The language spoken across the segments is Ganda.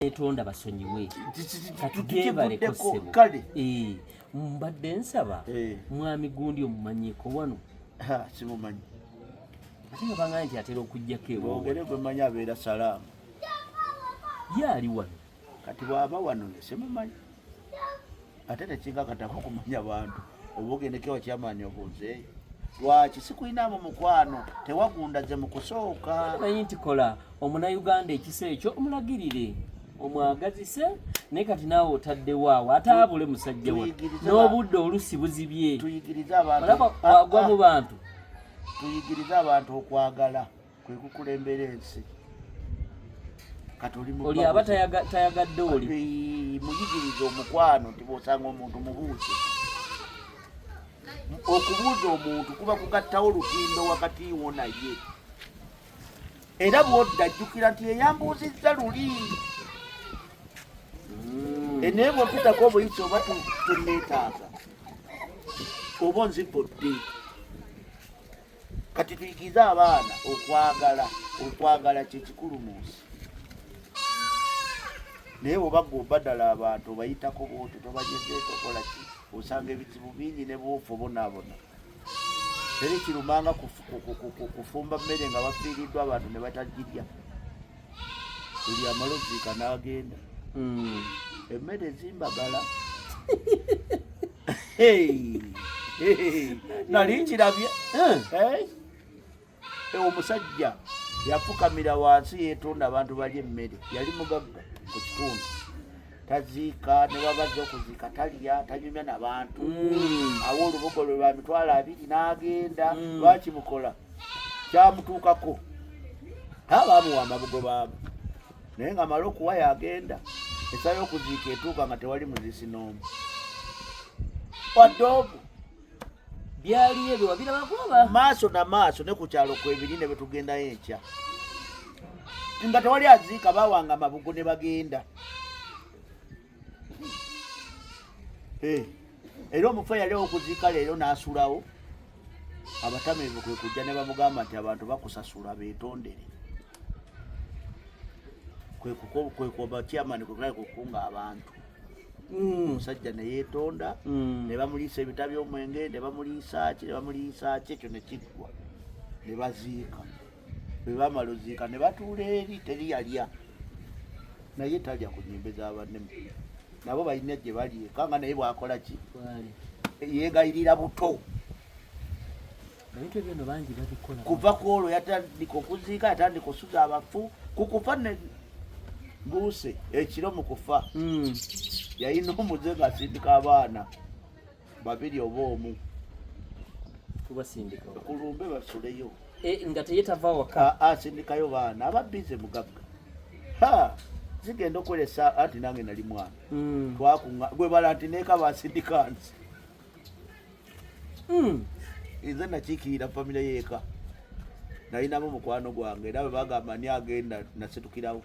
Netonda basonyiwe katugebaleko ssebo. Kale eh, mbadde nsaba eh. Mwami gundi omumanyiko wano? Simumanyi. Ate nga bangambye nti atera okujjako ewo. Bongere gwe manyi abeera Salaamu. Ye ali wano. Kati bw'aba wano nze simumanyi, ate tekinkakatako kumanya bantu. Oba ogendeko ewa kyamaanyi obuuzeeyo lwaki sikulinamu mukwano, tewagundaze mu kusooka. Manyi nti kola omunayuganda ekisa ekyo omulagirire omwagazise, naye kati naawe otaddewo awo ate abule musajja wa n'obudde olusi buzibye. Tuyigirize abantu. Olaba wagwa mu bantu. Tuyigirize abantu okwagala kwe kukulembera ensi. Kati oli oli aba tayagadde oli muyigirize omukwano nti bw'osanga omuntu mubuuze. Okubuuza omuntu kuba kugattawo olutindo wakati wo naye, era bw'odda ajjukira nti eyambuuzizza luli. Naye bw'ompitako obuyisi oba tonneetaaga oba onzipodde. Kati tuyigize abaana okwagala. Okwagala kyekikulu mu nsi, naye bwoba gwe obadala abantu obayitako bwotyo, tobanyeze, tokola ki, osanga ebizibu bingi ne bwofa obonaabona. Teri kirumanga kufumba mmere nga bafiiriddwa abantu ne batagirya. Buli amala oziika n'agenda. Emmere ezimbagala nali nkirabye. Omusajja yafukamira wansi yeetonda abantu balya emmere. Yali mugagga ku kitundu, taziika, ne babaza okuziika talya, tanyumya nabantu. Awo olubugo lwe lwa 200,000 n'agenda. Lwaki mukola kyamutuukako? Abaamuwa amabugo baabo, naye nga amala okuwa yagenda. Essa y'okuziika etuuka nga tewali muziisi n'omu wadde omu. Byali ebyo wabirabako oba? Maaso na maaso ne ku kyalo kwebiri ne betugendayo enkya nga tewali aziika, bawanga amabugo ne bagenda. Eh, era omufu yali okuziika leero n'asulawo, abatamiivu kwe kujja ne bamugamba nti abantu bakusasula beetondere. Kwe chairman kwe kukunga abantu. Omusajja ne yeetonda. Ne bamuliisa ebita by'omwenge, ne bamuliisa ki, ne bamuliisa ki, ekyo ne kiggwa ne baziika. Bwe bamala oziika ne batuula eri, teri yalya, naye talya ku nyimbe z'abanne, nabo balina gye bali eka nga naye bwakola ki, yeegayirira buto. Ebintu ebyo no bangi babikola. Kuva ku olwo yatandika okuziika, yatandika osuza abafu ku kufa ne mbuuse ekiro mu kufa. Yalina omuze ng'asindika abaana babiri oba omu. Kubasindika kulumbe basuleyo. Eh, nga teyetava waka? Asindikayo baana ababize mugagga. Ha, zigenda okwolesa anti nange nali mwana. Twakuŋŋa gwe bala nti neeka basindika nsi. Nze nakiikirira famire yeeka, nalinamu mukwano gwange, era bwe bagamba ani agenda nasitukirawo.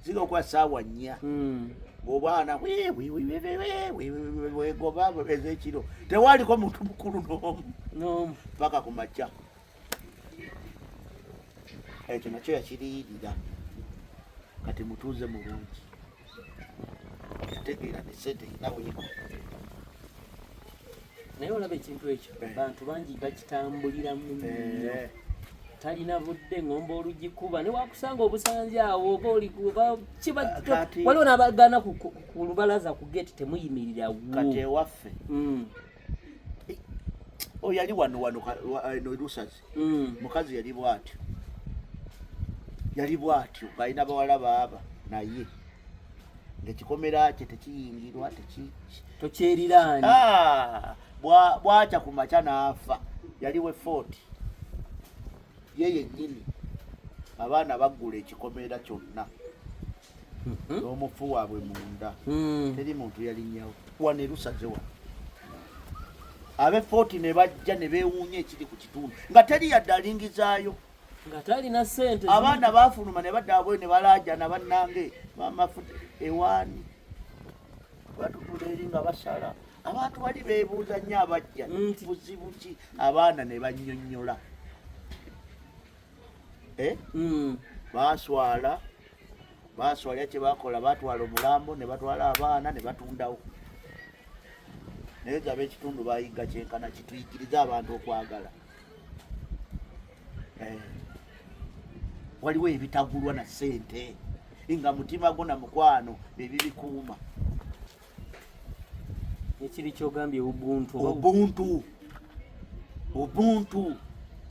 Ziga okuba saawa 4 ng'obwana wegoba ez'ekiro, tewaliko muntu mukulu n'omu. No. Paka ku makya. Ekyo nakyo yakiriyirira. Kati mutuuze mulungi, yategeera ne sente erina bweko. Naye olaba ekintu ekyo. Bantu bangi bakitambuliramu nnyo. Talina budde, ngomba olugikuba ne wakusanga obusanzi awo oba oli oba kiba waliwo n'abagaana ku lubalaza ku gate temuyimirirawo. Kati ewaffe oyo yali wano wano eno Lusazi. Mukazi yali bwatyo, yali bwatyo ng'alina bawala baaba, naye ng'ekikomera kye tekiyingirwa teki Tokyeriraani. Ah, bwakya ku makya n'afa. Yali we Fort ye yennyini, abaana baggula ekikomera kyonna n'omufu waabwe munda. Teri muntu yalinnyawo wano erusaze wano. Ab'e Fort ne bajja ne beewuunya ekiri ku kitundu nga teri yadde alingizaayo. Nga talina ssente. Abaana baafuluma ne badda abwe ne balaajana, bannange bamafuta ewaani batutula eri nga basala. Abantu bali beebuuza nnyo abajja buzibu ki, abaana ne bannyonnyola. Eh? Baaswala. Baswalya kye bakola, batwala omulambo ne batwala abaana ne batundawo. Naye nze ab'ekitundu bayigga kyenkana kituyigirize abantu okwagala. Eh, waliwo ebitagulwa na ssente nga mutima gwo na mukwano bebibikuuma. Ekiri kyogambye ubuntu. Ubuntu, ubuntu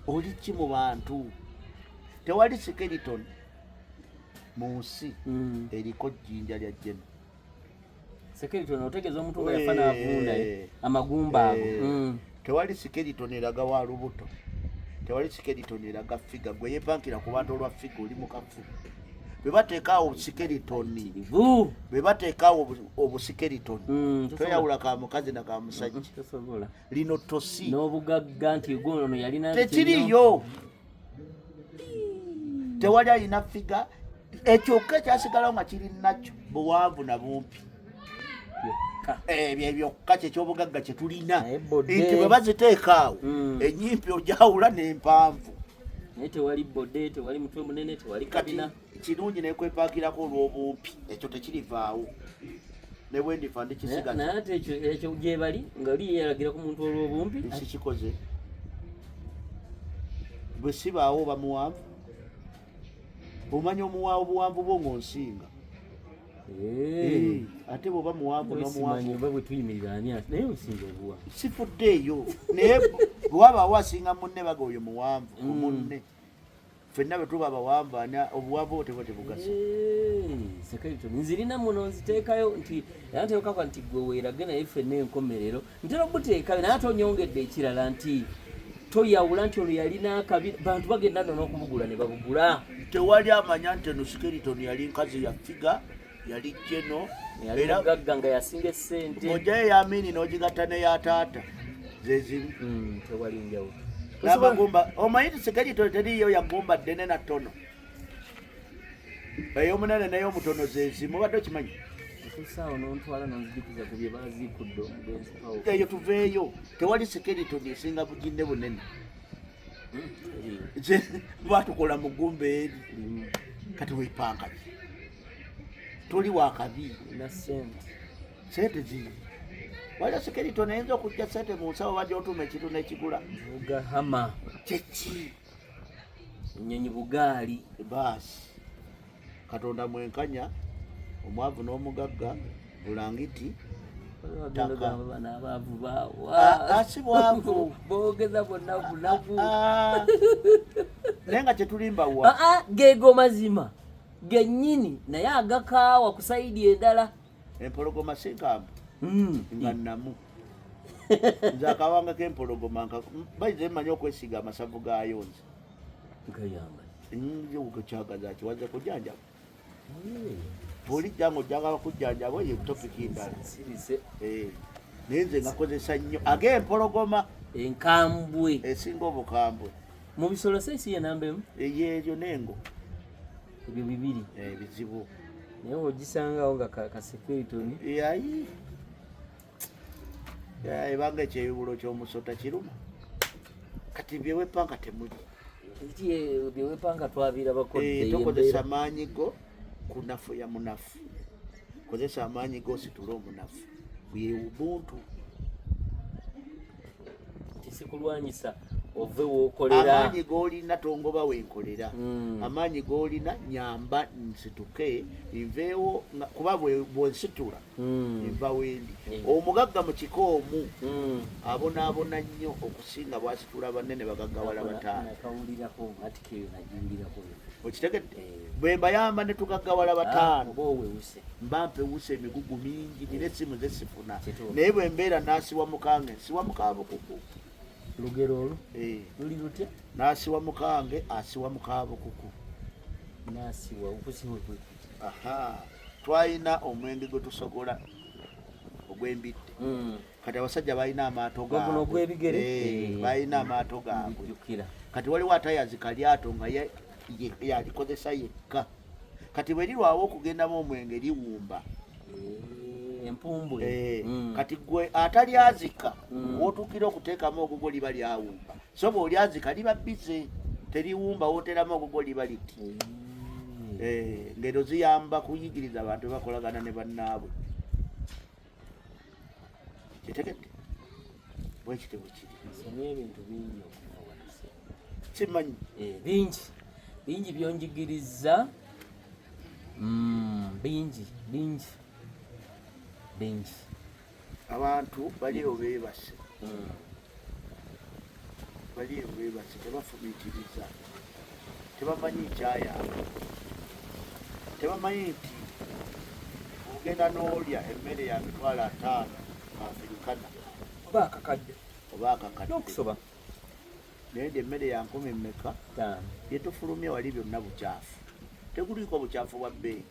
oli ki mu bantu? Tewali skeleton mu nsi eriko jjinja lya jjeno. Skeleton otegeeza omuntu nga yafa n'avunda amagumba ago. Tewali skeleton eraga wa lubuto, tewali skeleton eraga figure. Gwe yepankira ku bantu olwa figure oli mukafu. Bwe bateekaawo skeleton, bwe bateekaawo obuskeleton, toyawula ka mukazi na ka musajja. Tosobola. Lino tosi n'obugagga nti gwono yalina tekiriyo. Tewali alina figure. Ekyokka ekyasigalawo nga kiri nakyo buwanvu na bumpi ebyo byokka kyekyobugagga kyetulina, nti bwe baziteeka awo enyimpi ojawula n'empanvu. Naye tewali body, tewali mutwe munene, tewali kabina. Kirungi nekwepakirako olw'obumpi, ekyo tekirivaawo ne bwe ndifa ndikisigaza. Naye ate ekyo gyebali nga oli yeyalagira ku muntu olw'obumpi. Sikikoze bwe sibaawo oba muwanvu, omanya omuwaawo obuwanvu bwo ng'onsinga. Ate bw'oba muwanvu n'omuwanvu oba bwe tuyimirira ani naye osinga obuwanvu. Sifuddeeyo, naye bwe wabaawo asinga munne baga oyo muwanvu ku munne. Ffenna bwe tuba abawanvu, ani obuwanvu obwo tebuba tebugasa. Skeleton nzirina muno, nziteekayo nti era nteekakwa nti gwe weerage, naye ffenna enkomerero ntera obuteekayo. Naye ate onyongedde ekirala nti toyawula nti ono yalina akabi, bantu bagenda nno n'okubugula ne babugula. Tewali amanya nti eno skeleton yali nkazi ya figure, yali jeno. Yali mugagga nga yasinga essente. Ojjayo eyamini n'ogigatta neya taata zezimu. Tewali njawulo. N'amagumba omanyi ti skeleton teriyo yagumba ddene na ttono, ey'omunene n'ey'omutono zezimu, obadde okimanyi? Otusaawo n'ontwala n'onzijukiza ku bye baziikudde omugenzi Paul. Eyo tuveeyo. Tewali skeleton esinga buginne bunene. Batukola mu ggumba eri. Kati weepanka ki? Toli wakabi. Na sente. Sente ziri waliyo skeleton eyinza okujja sente mu nsawo, bajja otuma ekintu n'ekigula. Vuga Hummer. Kyeki? Ennyonyi bugaali. Baasi Katonda mwenkanya, omwavu n'omugagga bulangiti. Bagamba bano abaavu baawa. Ah, ah, si bwavu. Boogeza bonna bunaku. Ah, naye nga kyetulimbawa. Ah, geego mazima gennyini, naye agakaawa ku side endala. Empologoma si nkambwe nga nnamu. Nze akawanga k'empologoma bayize mmanyi okwesiga amasavu gaayo nze. Gayamba. Kyagaza kiwaze kujjanjaba bw'olijja nga ojjagala kujjanjaba, eyo topic ndala. Sirise. Eh, naye nze ngakozesa nnyo ag'empologoma. Enkambwe. Esinga obukambwe. Mu bisolo seesi ye namba emu. Eyeeryo n'engo. Ebyo bibiri. Eh, bizibu. Naye ogisangawo nga ka skeleton. Yayi ebanga ekyeyubulo ky'omusota kiruma. Kati byewepanka temuli. Eki byewepanga twabirabako. Eh, tokozesa maanyi go kunafuya munafu, kozesa amaanyi go ositule omunafu, bwe ubuntu. Tisikulwanyisa ove wookolera. Amaanyi g'olina tongoba wenkolera. Amaanyi g'olina nyamba nsituke nveewo kuba bwensitula nva wendi. Omugagga mu kika omu abonaabona nnyo okusinga bwasitula banne ne bagaggawala bataano. Nakawulirako atike eyo, nagiwulirako. Okitegedde? Eh. Bwe mbayamba ne tugaggawala bataano, oba owewuse. Mba mpewusa emigugu mingi, nina essimu ze sifuna. Kituufu. Naye bwe mbeera nasiwa mukange, nsiwa mukabukuku. Lugero olwo Eh, luli lutya? Nasiwa mukange asiwa mukabukuku. Nasiwa okusiwa kwe? Aha, twalina omwenge gwe tusogola ogw'embidde. Kati abasajja balina amaato Guno gaabwe. ogw'ebigere? Eh, Eh. balina amaato gaabwe. Jjukira. Kati waliwo atayazika lyato nga yalikozesa yekka. Kati bwe lirwawo okugendamu omwenge liwumba. Eh, empumbwe. Eh, kati gwe atalyazika wotuukira okuteekamu ogugwo liba lyawumba, so bw'olyazika liba bize teriwumba, wooteramu ogugwo liba liti. Eh, ngero ziyamba kuyigiriza abantu bakolagana ne bannaabwe. Kitegedde bwekiti bwekiri. Nsomye ebintu bingi okuva wano. Simanyi. Eh, bingi bingi byonjigiriza, bingi bingi bingi. Abantu baliyo beebase, baliyo beebase, tebafumiitiriza, tebamanyi kyayaabwe, tebamanyi nti ogenda n'olya emmere ya 500,000 Afirikana oba akakadde oba akakadde n'okusoba, naye ndi emmere ya nkumi mmeka 5. Byetufulumya wali byonna bukyafu, tekuliiko bukyafu bwa bbeeyi,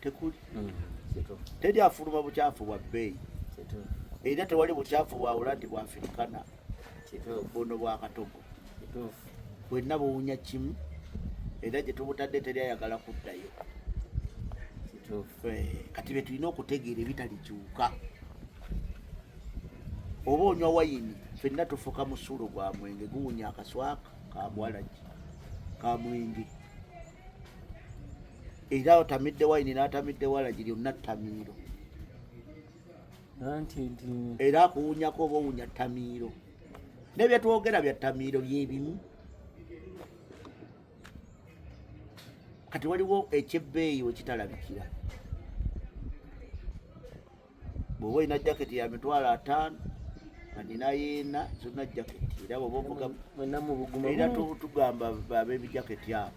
tekuli. Kituufu. Teri afuluma bukyafu bwa bbeeyi. Kituufu. Era tewali bukyafu bwawula nti bwa Afirikana, buno bwa katogo. Kituufu. Bwenna buwunya kimu, era gye tubutadde teri ayagala kuddayo. Kituufu. Eh, kati bye tulina okutegeera ebitalikyuka. Oba onywa wayini, ffenna tufuka musulo gwa mwenge, guwunya akaswaka ka bwalagi ka mwenge. Era otamidde wayini n'atamidde walagi, lyonna ttamiiro. Anti nti Era akuwunyako oba owunya ttamiiro, nebyetwogera bya ttamiiro byebimu. Kati waliwo ekyebbeeyi wekitalabikira. Bw'oba olina jaketi ya 50,000 nga nina yeena, zonna jaketi, era bw'oba ovuga mwenna mubuguma. Era tugamba ab'ebijaketi abo.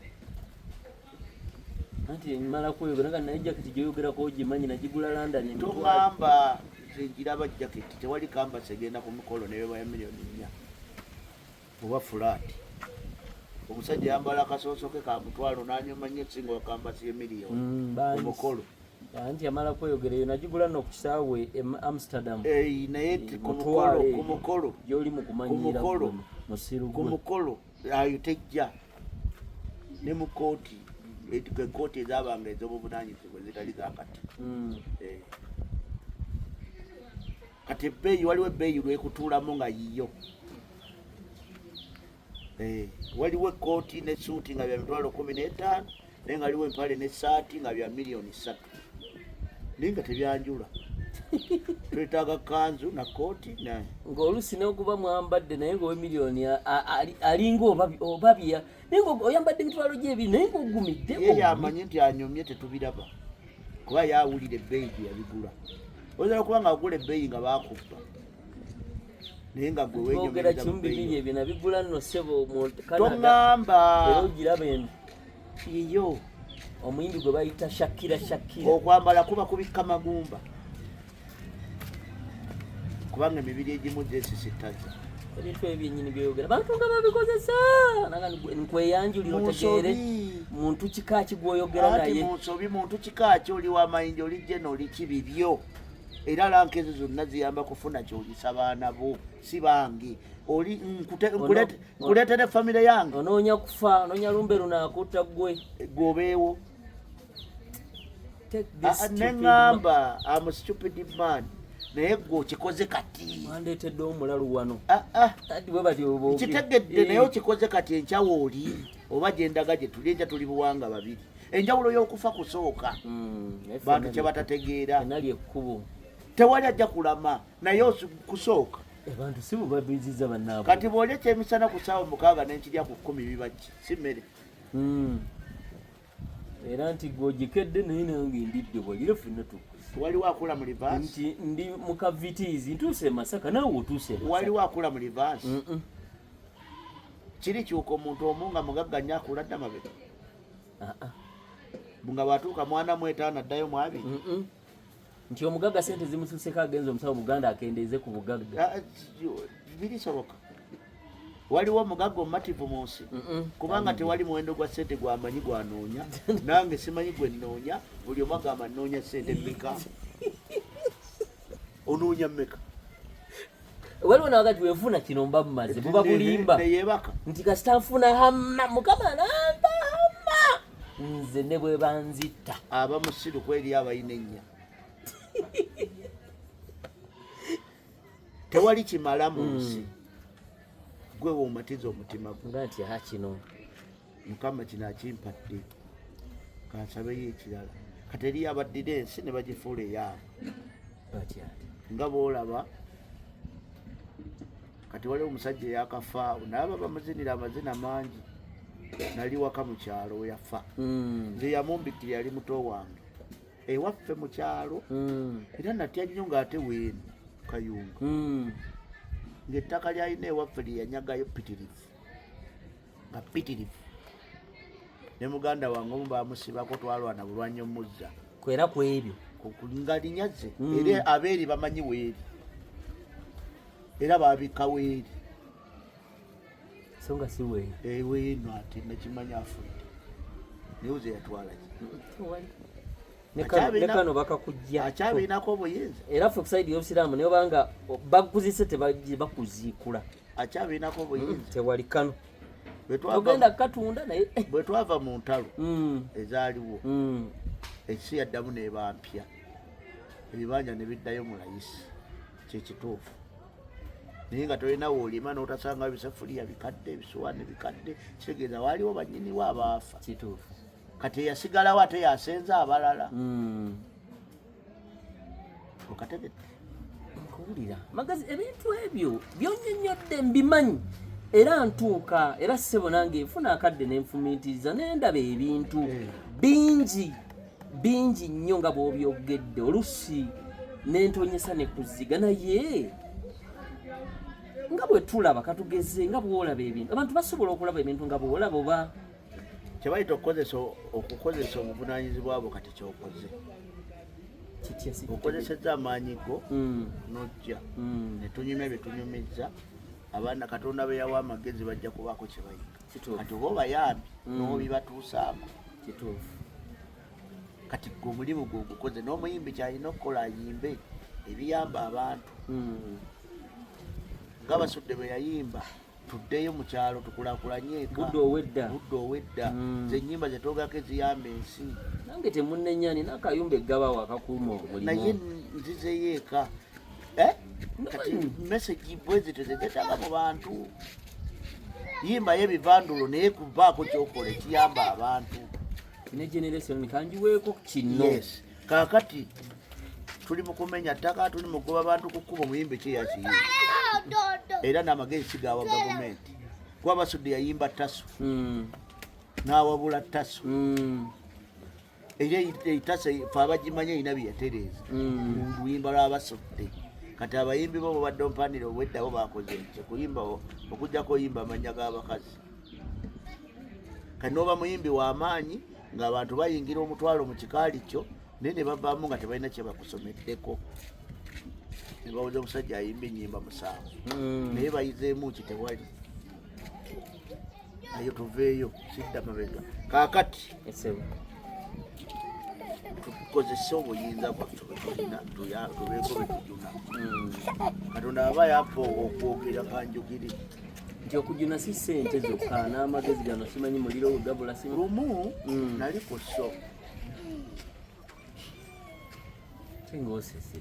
Anti mala kweyogera nga naye jaketi gyoyogerako ogimanyi, nagigula London emitwalo. Togamba nze ngiraba jaketi. Tewali kambasi egenda ku mikolo neweba ya miliyoni 4 oba fulaati. Omusajja yambala akasooso ke ka mutwalo n'anyuma nnyo esinga kambasi y'emiliyoni Bangi. ku mukolo. Anti yamala kweyogera, eyo nagigula nno ku kisaawe e Amsterdam. Eh, naye Eh, ku mutwalo mukolo eyo. ku mukolo Gyoli mu kumanyiira Ku mukolo. gwe, musiru ku gwe. mukolo ayo tejja. Ne mu kooti, ekooti ezabanga ez'obuvunanyizibwa ezitali zakati. Eh. Kati ebbeeyi, waliwo ebbeeyi lwekutuulamu nga yiyo. Eh, waliwo ekooti nesuuti nga bya 15,000, naye nga waliwo empale nesaati nga bya miliyoni 3, naye nga tebyanjula. Twetaaga kanzu na kooti na Ng'oluusi n'okuba mwambadde naye ng'owemiliyoni alinga oba bya, naye nga oyambadde 20,000 naye ng'ogumidde. Ye yamanyi nti anyumye, tetubiraba kuba yawulira ebbeeyi gye yabigula. Oyinza okuba nga agula ebbeeyi nga bakubba, naye nga gwe Boogera wenyumireza kimu mu bbeeyi. bibiri ebyo nabigula nno ssebo mu Canada. Toŋŋamba. Era ogiraba eno. Iyo. Omuyimbi gwe bayita Shakira, Shakira. Okwambala kuba kubikka magumba, kubanga emibiri egimu gyesisittaza. Ebintu ebyo byennyini byoyogera bantu nga babikozesa. Nanga nkweyanjulira Mu otegeere nsobi. muntu kika ki gwoyogera Anti naye. mu nsobi, muntu kika ki, oli wamayinja, oli jeno, oli ki, bibyo. Era lanka ezo zonna ziyamba kufuna kyolisa baana bo, si bange. Oli nkuleetere famire yange. Onoonya kufa, onoonya lumbe lunaakutta ggwe. Gwobeewo. Take this stupid Neŋŋamba am stupid man, naye gwe okikoze kati. Wandeetedde omulalu wano. Ah, ah. Ati bwe batyo boogera. Kitegedde, naye Eh, okikoze kati. Enkyawo oli oba gyendaga gye tuli, enkya tuli buwanga babiri. Enjawulo y'okufa kusooka naye bantu ffenna kye batategeera. Ffenna lyekkubo. Tewali ajja kulama, naye kusooka. Abantu si bubabiziza bannaabwe. Kati bw'olya ekyemisana ku ssaawa 6 n'enkirya ku 10, biba ki? Si mmere. Era nti gwe ogikedde, naye nange ndidde walire, ffenna tukuze. Waliwo akula mu reverse. Nti ndi mu kavitiizi, ntuuse e Masaka, naawe otuuse e Masaka. Waliwo akula mu reverse. Kiri kyuka omuntu omu nga mugagga nnyo akula dda mabega. Ah, ah. Nga bwatuuka 45 addayo mu 20. Nti omugagga sente zimusuuseko, agenza omusawo Buganda akendeeze ku bugagga. Ah, birisoboka. Waliwo omugagga omumativu mu nsi? Kubanga tewali muwendo gwa ssente gwamanyi gwanoonya, nange simanyi gwe nnoonya. Buli omu agamba nnoonya ssente mmeka, onoonya mmeka? Waliwo nawagati wenfuna kino mba mumaze, buba bulimba. Neyebaka. Nti kasita nfuna hamma, Mukama nampa hamma, nze ne bwe banzitta. Aba musiru kweri abalina ennya. Tewali kimala mu nsi, gwe woomatiza omutima gwo. Nga nti aha kino. Mukama kino akimpadde, kansabeyo ekirala. Kati eriyo abaddira ensi ne bagifuula eyaabwe nga boolaba. Kati waliwo omusajja eyakafa, naye aba bamuzinira amazina mangi. Nali waka mu kyalo weyafa. Nze yamumbikira, yali muto wange ewaffe mu kyalo. Era natya nnyo ng'ate weeno Kayunga, ng'ettaka lyalina ewaffe lyeyanyagayo pitirivu, nga pitirivu. Ne muganda wange omu bamusibako, twalwana bulwanyi omuzza. Kwera ku ebyo. Nga linyaze. Era abeeri bamanyi weeri, era babika weeri. So nga si weeri. Eweeno ate nakimanya afudde, naye oze yatwala ki? Tewali. Ne kano bakakujja. Akyabinako obuyinza. Era ffe ku side y'obusiraamu, naye obanga bakuzise, tebakuziikula. Akyabinako obuyinza. Tewali kano ogenda katunda naye. Bwe twava mu ntalo ezaaliwo, ensi yaddamu n'eba mpya, ebibanja ne biddayo mu layisi. Kyekituufu, naye nga tolina woolima n'otasanga bisafuliya bikadde, ebisuwaani bikadde, kitegeeza waaliwo bannyiniwo abaafa. Kituufu. Kati eyasigalawo ate yasenza abalala. Okategedde? Nkuwulira magazi. Ebintu ebyo byonnyonnyodde mbimanyi, era ntuuka era ssebo nange nfuna akadde nenfumiitiriza nendaba ebintu bingi bingi nnyo nga bw'obyogedde, olusi nentonyesa ne kuziga. Naye nga bwe tulaba, katugeze nga bw'olaba ebintu, abantu basobola okulaba ebintu nga bw'olaba oba? Kyebayita okukozesa obuvunanyizibwa bwo kati kyokoze. Kitya si? Okozesezza amaanyi go nojja netunyumya byetunyumizza. Abaana Katonda be yawa amagezi bajja kubaako kye bayiga. Kati oba obayambi n'obibatuusaako. Kati gwe omulimu gwe ogukoze, n'omuyimbi kyalina okukola, ayimbe ebiyamba abantu. Nga Basudde bwe yayimba, "Tuddeyo mu kyalo tukulakulanye eka." Budde owedda. Budde owedda. Ze ennyimba zetwogako eziyamba ensi. Nange temunnenya, nina akayumba eggabawo akakuuma Naye omulimu. Nzizeyo eka. Eh? Kati message bwe zityo zezetaaga mu bantu. Yimbayo ebivandulo, naye kuvaako kyokola ekiyamba abantu. Ne generation kanjiweeko kino. Yes, kaakati tuli mu kumenya ttaka, tuli mu kugoba bantu ku kkubo. Muyimbi ki yakiyimba? Era n'amagezi sigawa gavumenti, kuba Basudde yayimba taso n'awabula taso. Era etaso fe abagimanya erina bye yatereeza mu luyimba lw'Abasudde. Kati abayimbi bo bobadde ompanira obweddawo bakoze ekyo kuyimba, okugjako oyimba amannya g'abakazi. Kati n'oba muyimbi w'amaanyi ng'abantu bayingira 10,000 mu kikaali kyo, naye ne bavaamu nga tebalina kye bakusomeddeko, ne bawoza omusajja ayimba ennyimba 7, naye bayizeemu ki? Tewali. Ayo tuveeyo, sidda mabega. Kaakati Esebo. tukozese obuyinza bwaffe bwe tulina, tubeeko bwe tujuna. Katonda aba yampa okwogera, kanjugire. Nti okujuna si ssente zokka, n'amagezi gano, simanyi muliro gabula simanyi. Lumu nali ku show. Ng'osese.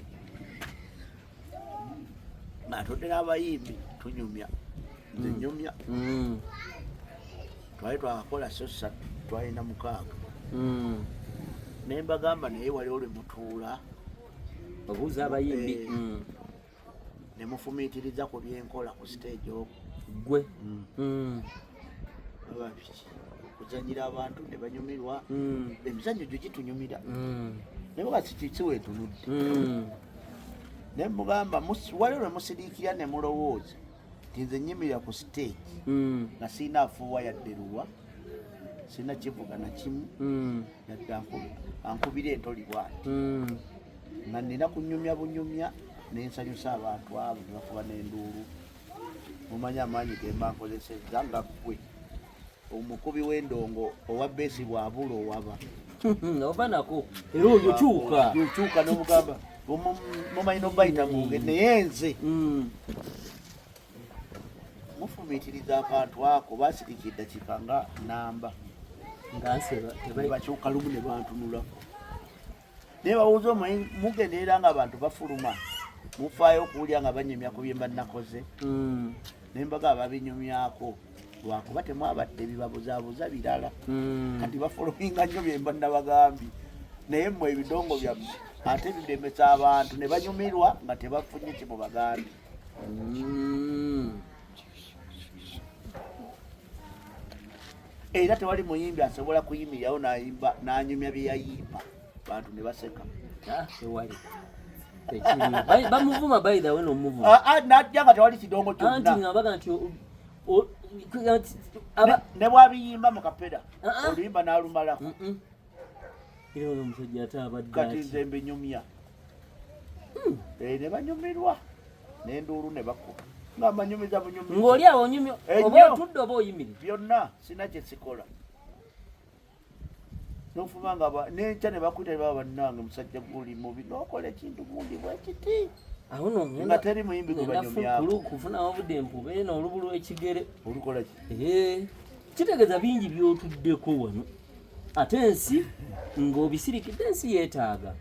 Nga n'abayimbi tunyumya, nze nyumya. Twali twakakola show ssatu, twalina 6. Ne mbagamba, naye waliwo lwe mutuula Obuuza abayimbi. Eh. Ne mufumiitiriza ku byenkola ku stage okwo? Gwe. Baba biki, okuzanyira abantu ne banyumirwa? Emizannyo gyo gitunyumira, naye baka si weetunudde. Ne mugamba, waliwo lwe musiriikira ne mulowooza nti nze nyimirira ku stage nga sirina afuuwa yadde luwa, sirina kivuga na kimu, yadde ankubira entoli bwati, nga nina kunyumya bunyumya nensanyusa abantu abo ne bakuba n'enduulu. Mumanyi amaanyi gemba nkozesezza? Nga ggwe omukubi w'endongo owa bass bw'abula owaba. Oba nako era oyo kyuka. Kyuka n'omugamba, mumanyi nobayita munge, naye nze mufumiitiriza akantu ako. Basirika eddakiika nga namba. Nga nseba. Ne bakyuka lumu ne bantunulako, naye bawuuza, omanyi mugenderera nga abantu bafuluma, mufaayo okuwulira nga banyumya ku bye mba nakoze? Ne mbaga babinyumyako. Lwakuba temwabadde bibabuzaabuza birala. Kati bafolowinga nnyo byemba nabagambye, naye mmwe ebidongo byammwe ate biremesa abantu ne banyumirwa nga tebafunye kyemubagambye. Era tewali muyimbi asobola kuyimirirawo n'ayimba n'anyumya bye yayimba bantu ne baseka. Ah, tewali. Tekiriyo. Bamuvuma, by the way, nomuvuma. Ah, ah, najja nga tewali kidongo Anti kyonna. nga baga nti aba Ne bwabiyimba mu kapera, Ah, ah. oluyimba n'alumalako. Era ono omusajja ate abadde Kati ati nze mbinyumya. Eh, ne banyumirwa n'enduulu ne bakuba nga mbanyumiza bunyumiza. Ng'oli awo onyumya Ennyo. oba otudde oba oyimirire. Byonna sina kye sikola, nofuba nga nenkya ne bakuyita ne baba, bannange, musajja guli mubi n'okola ekintu gundi bwekiti. Awo no Nga teri muyimbi gwe banyumyako. Kufunawo obudde mpube n'olubu lw'ekigere. Olukola ki? Eh, kitegeeza bingi by'otuddeko wano, ate ensi ng'obisirikidde, ensi yeetaaga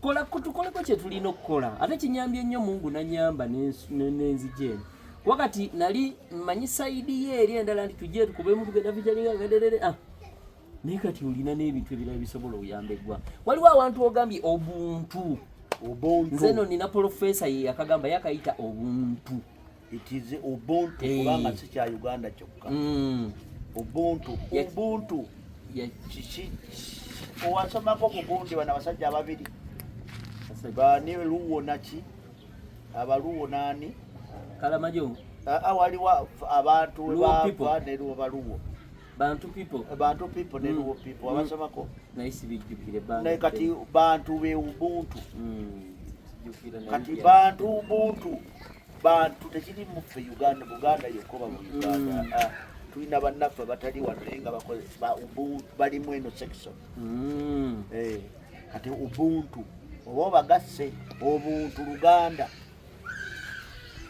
kola tukoleko kye tulina okukola. Ate kinyambye nnyo, Mungu nanyamba n'enzija eno, kuba kati nali mmanyi side ye eri endala nti tujje tukubemu tugenda featuringa gaderere. Ah, naye kati olina n'ebintu ebirala bisobola oyamba eggwanga. Waliwo awantu ogambye obuntu. Ubuntu. Nze no nina professor ye yakagamba, yakayita obuntu. It is ubuntu. Eh. Kubanga si kya Uganda kyokka. Ubuntu. Ubuntu kiki? Owasomako ku gundi, bano abasajja ababiri bani, Luwo naki, abaluwo nani? Kalamajo. Ah, ah, waliwo abantu we Luo bava people. ne Luwo, baluwo. Bantu people. Bantu people ne Luwo people, abasomako. Naye sibijjukire ebbanga. Naye kati bantu be ubuntu. Sijjukira naye Kati bantu, ubuntu, bantu tekiri muffe Uganda, Buganda yokka oba mu Uganda. Ah, tulina bannaffe abatali wano naye nga bakoze ba ubuntu, balimu eno section. Eh, kati ubuntu oba obagasse obuntu Luganda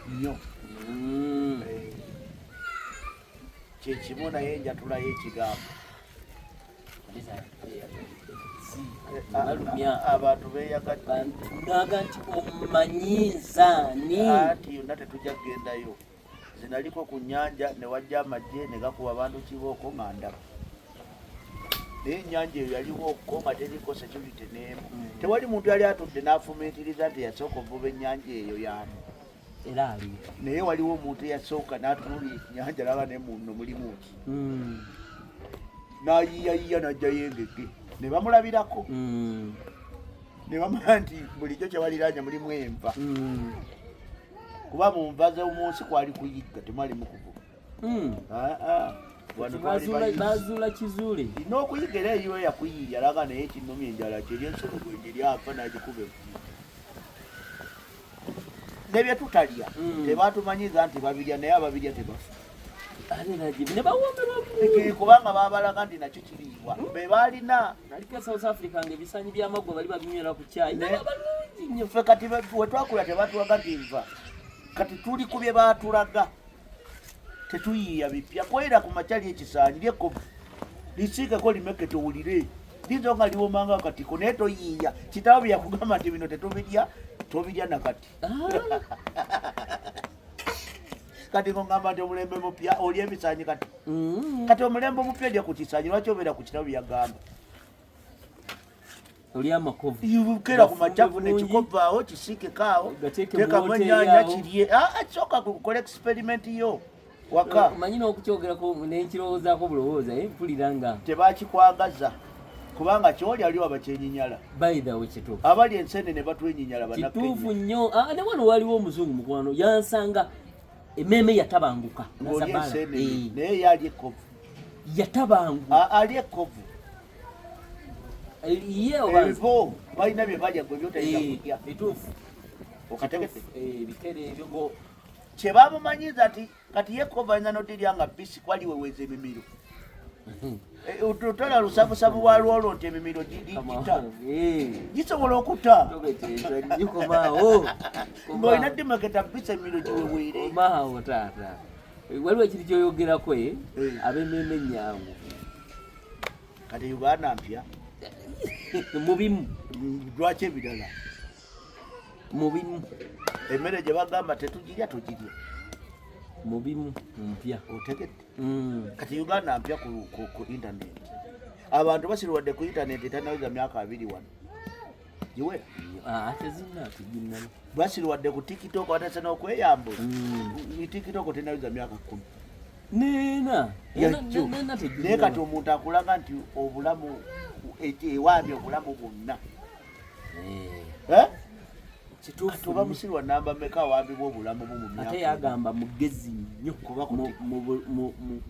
nnyo. Eh, kyekimu naye njatulayo ekigambo. Balumya. Abantu beyagadde. Bantu naga nti omanyizaani. Anti yonna tetujja kugendayo. Zinaliko ku nnyanja ne wajja amagye ne gakuba abantu kibooko nga ndaba, naye ennyanja eyo yaliwo ko nga teriko security n'emu. Tewali muntu yali atudde n'afumiitiriza nti yasooka ovuba ennyanja eyo yaani. Era ali Naye waliwo omuntu eyasooka n'atunulira ennyanja laba ne muno mulimu ki, n'ayiyayiya n'ajjayo engege ne bamulabirako, ne bamanya nti bulijjo kyebaliranya mulimu enva, kuba mu nva z'omu nsi kwali kuyigga, temwali mukuvuba. Ah, ah. Wano twali bayizi. Bazuula kizuule. N'okuyiga era eyiwe yakuyiiya laga, naye kinumya enjala kyeri ensolo bwengeri afa n'agikuba evvu nebye tutalya. Tebatumanyiza nti babirya, naye ababirya tebafa. Ate ne bawomerwa bulungi. Kubanga babalaga nti nakyo kiriibwa be balina. Naliko e South Africa nga ebisanyi by'amaggwa bali babinywera ku kyayi. Naba balungi nnyo. Ffe kati wetwakula tebatulaga nti nva, kati tuli ku bye batulaga, tetuyiiya bipya. Kwera ku makyali ekisaanyi lyekovu lisiikeko limeke towulire liyinza nga liwomanga akatiko, naye toyiiya. Kitabo bye yakugamba nti bino tetubirya, tobirya nakati. Ah, Kati ngogamba nti omulembe mupya oli ebisaanyi kati. Kati omulembe omupya ojja ku kisaanyi, lwaki obeera ku kitabo byagamba? Oli amakovu. Kera ku makyavu Gafumbe bulungi. nekikovaawo kisiikekaawo. Gateeke mu Teekamu woteeri ennyaanya awo. kirye. Ah, ah, sooka kukola experiment yo waka. Omanyi n'okukyogerako nenkirowoozaako bulowooza, mpulira nga Tebakikwagaza kubanga kyoli aliwo abakyenyinyala. By the way, kituufu. Abali ensene ne batwenyinyala. Kituufu Bannakenya. nnyo. Ah, ne wano waliwo omuzungu mukwano yansanga emmeeme yatabanguka. Ng'oli Nazabala. ensenene Eh, naye ye ali ekkovu. Yatabanguka. Ah, ali ekkovu. Eh, ye oba nze? Ebivo balina bye balya gwe byotayinza Eh, kulya. Bituufu. Okategedde? Eh, ebikere ebyo go Kye bamumanyiza nti kati ye ekkovu ayinza nodirya nga bisi kwaliweweeza emimiro. Eh, otola lusavusavu bwa lwolwo nti emimiro gita Eh, gisobola okutta. tobeteeza nnyo, komaawo. Ng'olina dimeketa bisi emimiro giweweere. Komaawo taata. Eh, waliwo ekintu kyoyogerako Eh. ab'emmeeme ennyangu. Kati Uganda mpya. Mu bimu. Lwaki ebirala? Mu bimu. Emmere gye bagamba tetugirya, tugirya. Mu bimu mpya. Otegedde? Kati Uganda mpya ku internet. Abantu basirwadde ku internet etanaweza myaka 20 wano giwera. Ah, tezina teginna. Basirwadde ku TikTok, batase n'okweyambula. TikTok tenaweza myaka 10. Nena. Yakyo. Nena teginna. Naye kati omuntu akulaga nti obulamu ewambye obulamu bwonna. Eh? Kituufu. Kati oba musirwa namba meka awambibwa obulamu bwo mu myaka Ate yagamba mugezi nnyo Kuba ku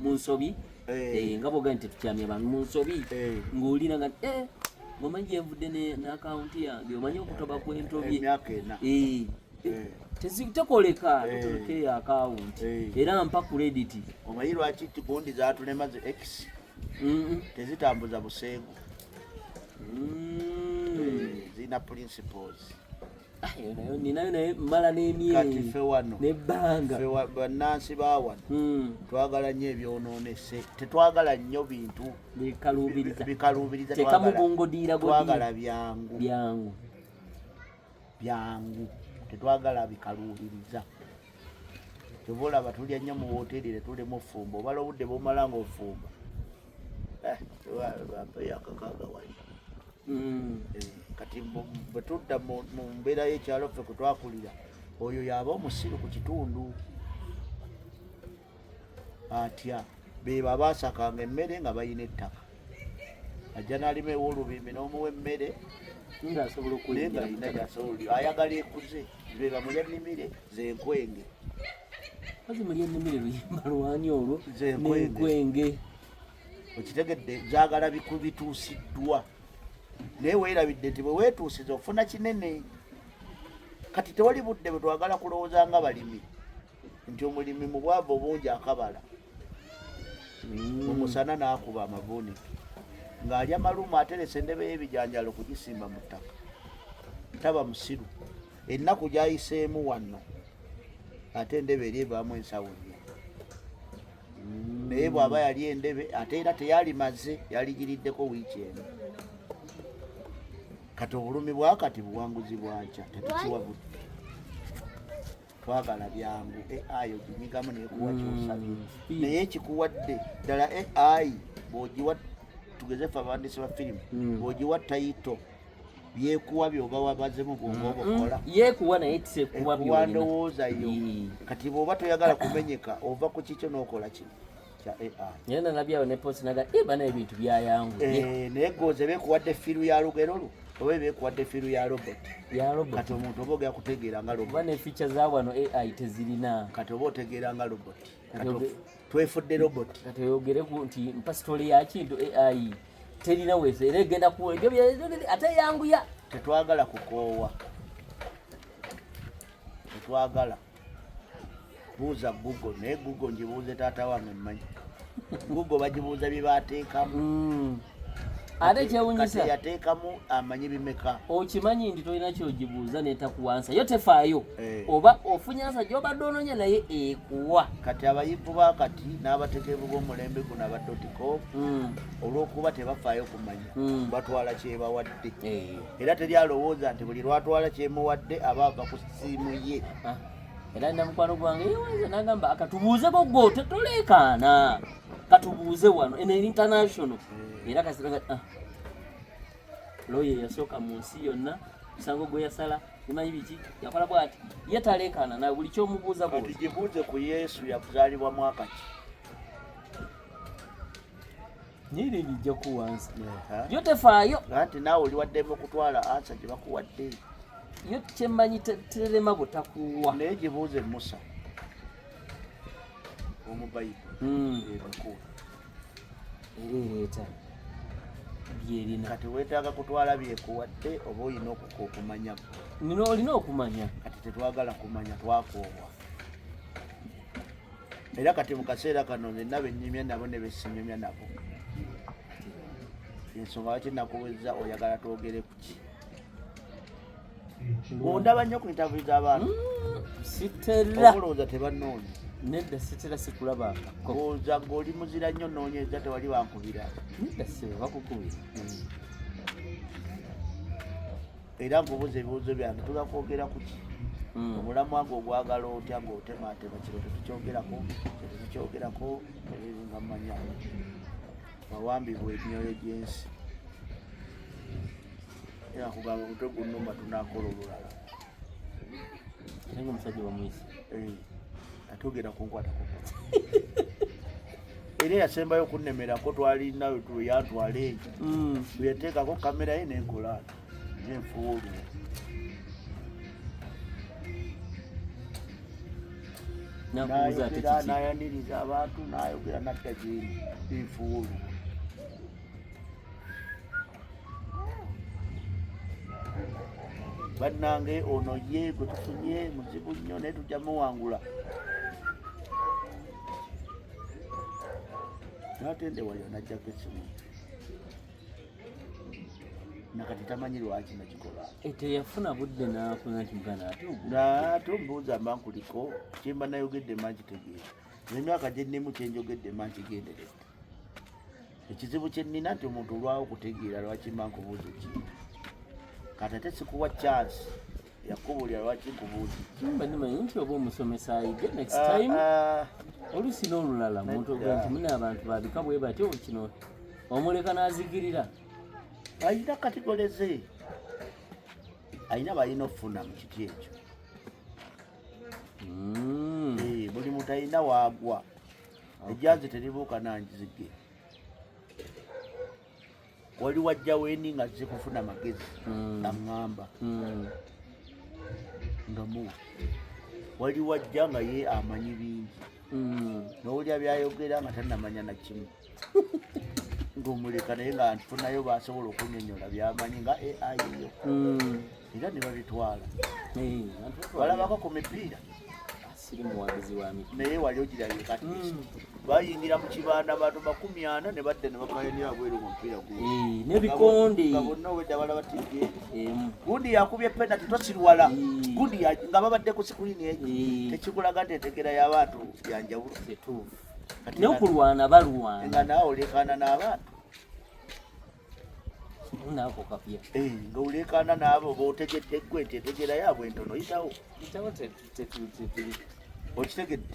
mu nsobi. Nga bw'ogamba nti tetukyamya bantu mu nsobi, ng'olina nga, ng'omanyi gye nvudde n'akawunti yange, omanyi okutoba kw'entobye. Emyaka 4. Tekoleka, tekoleka eyo akawunti. Era mpa credit. Omanyi lwaki gundi zaatulema zi X? Tezitambuza buseegu. Zirina principles. Ah, eyo nayo ninayo, naye mmala n'emyezi. Kati ffe wano. N'ebbanga. Ffe bannansi ba wano. Twagala nnyo ebyonoonese. Tetwagala nnyo bintu bikaluubiriza. Bikaluubiriza. Teekamu bungodiira godiira. Twagala byangu. Byangu. Byangu. Tetwagala bikaluubiriza. Kyova olaba tulya nnyo mu wooteeri, tetulema ofumba. Obala obudde bw'omala ng'ofumba. Bampeeyo akakaaga wali. Kati bwe tudda mu mbeera y'ekyalo ffe kwe twakulira, oyo y'aba omusiru ku kitundu. Atya? Beebo abaasakanga emmere nga balina ettaka. Ajja n'alima ew'olubimbi n'omuwa emmere, Ng'asobola naye okuyingira ng'alina ku ttaka. gy'asobola olyo. Ayagala ekuze. Be bamulya nnimire z'enkwenge. Kazi mulya ennimire luyimba lwani olwo? Z'enkwenge. N'enkwenge. Okitegedde, zaagala bituusiddwa. Naye weerabidde nti bwe weetuusiza ofuna kinene. Kati tewali budde bwe twagala kulowooza nga balimi nti omulimi mu bwavu obungi akabala. Mu musana n'akuba amavuunike. Ng'alya malumu aterese endebe y'ebijanjaalo kugisimba mu ttaka. Taba musiru. Ennaku gy'ayiseemu wano ate endebe eri evaamu ensawo nnya. Naye bw'aba yali endebe ate era teyalimaze, yaligiriddeko wiiki emu. Kati obulumi bwa kati buwanguzi bwa nkya, tetukiwa budde. Twagala byangu. AI oginyigamu nekuwa kyosabye. Naye ekikuwadde ddala AI bw'ogiwa, tugeze ffe abawandiisi ba firimu, bw'ogiwa title, byekuwa byoba wabazemu bwongo oba okola. Yeekuwa naye tisekuwa Ekuwa byolina. ndowooza yo. Kati bw'oba toyagala kumenyeka, ova ku kikyo n'okola kino kya AI. Naye nalabyawo ne post naga bana ebintu byayanguye. Naye gooze beekuwadde feel ya lugero lwo oba beekuwadde feel ya robot? Ya robot. Kati omuntu oba ogenda kutegeera nga robot. Kuba ne feature za wano AI tezirina. Kati oba otegeera nga robot. Kati twefudde robot. Kati oyogere ku nti mpa story ya kintu, AI terina wese era egenda ku ebyo ate yanguya. Tetwagala kukoowa, tetwagala buuza Google. Naye Google ngibuuze taata wange mmanyi Google bagibuuza bye bateekamu. Ate Kati kyewunyisa yateekamu amanyi bimeka? Okimanyi nti tolina kyogibuuza netakuwa answer, yo tefaayo. Oba ofunye answer gyobadde onoonya naye ekuwa. Kati abayivu ba kati n'abategeevu b'omulembe guno aba dot com, olw'okuba tebafaayo kumanya, batwala kyebawadde. Era teri alowooza nti buli lwatwala kyemuwadde aba ava ku simu ye. Ah, era nina mukwano gwange yewanza nagamba akatubuuzeko gwo toleekaana, katubuuze wano eno eri international. Era kasiraga lawyer yasooka mu nsi yonna, musango gwe yasala imanyi biki yakola bwati, ye taleekaana na buli kyomubuuza Kati bwoti. Gibuuze ku Yesu yakuzaalibwa mwaka ki? Naye lijja kuwansa, yo tefaayo. Anti naawe oli waddemu okutwala answer gye bakuwadde. Yo kyemmanyi terema butakuwa. Naye gibuuze Musa omu Bayibuli, ebikulu. Era ereeta byerina. Kati weetaaga kutwala byekuwadde oba olina okumanya? Nina, olina okumanya. Kati tetwagala kumanya, twakoowa. Era kati mu kaseera kano nze bennyumya nabo ne besinyumya nabo, ensonga lwaki nakubuuza oyagala twogere ku ki? Ondaba nnyo ku interview z'abantu? Sitera. Oba olowooza tebannoonya? Nedda, sitera, sikulabangako. Olowooza ng'oli muzira nnyo, noonyeza tewali bankubira. Nedda, sibe bakukubira. Era nkubuuza ebibuuzo byange, tuga kwogera ku ki? Omulamwa gwo ogwagala otya ng'otematema kino tetukyogerako, kino tetukyogerako, nga mmanya wawambibwa emyoyo gy'ensi. Era kugamba omutwe gunnuma, tunakola olulala. Ate nga omusajja bamuyise. Eh, ate ogenda kunkwatako. Era eyasembayo okunnemerako twalina yantwala eyo, bwe yateekako kamera ye nenkola nenfuwa oluwo. Nakubuuza ate Nayogera kiki? Nayaniriza abantu, nayogera, nadda gyendi, nenfuwa oluwo. Bannange, ono ye gwe tufunye muzibu nnyo, naye tujja muwangula. Natende walyo najjako esimu, nakati tamanyi lwaki nakikola. Eh, teyafuna budde nakuga nti muganda ate ogwo. Ate ombuuza mba nkuliko kyemba nayogedde mba nkitegeera. Emyaka gyennimu kyenjogedde mba nkigenderedde. Ekizibu kye nnina nti omuntu olwawo okutegeera lwaki mba nkubuuza ekintu, kati ate sikuwa chance yakubuulira lwaki nkubuuza. Mba nimanyi nti oba omusomesa ayige next Ah, time. ah, Oluusi n'olulala muntu ogaa nti mune abantu babika bwe batyo, kino omuleka n'azigirira. Alina category ze, alina balina okufuna mu kiti ekyo. Eh, buli muntu alina waagwa, ejjanzi teribuuka nanzige. Wali wajja wendi nga zikufuna magezi, aŋŋamba nga muwa. Wali wajja nga ye amanyi bingi, n'owulira byayogera nga tannamanya na kimu, ng'omuleka, naye nga nfunayo basobola okunyonyola byamanyi nga AI yo, era ne babitwala. Eh, abantu batwala. Balabako ku mipiira. Siri muwagizi wa mipiira. Naye wali ogirabye kati bayingira mu kibanda abantu 40 ne badda ne bakayanira bweru mu mupiira gu Eh, n'ebikonde. Nga bonna obwedda balaba TV. Emu. Gundi yakubye penalty, tosirwala. Gundi nga babadde ku screen egyo. Tekikulaga nti entegera y'abantu yanjawulo? Kituufu. Kati N'okulwana balwana. Nga naawe olekaana n'abantu. Naako kapya. Eh, nga olekaana n'abo b'otegedde ggwe nti entegeera yaabwe entono, yitawo. Kitabo Okitegedde?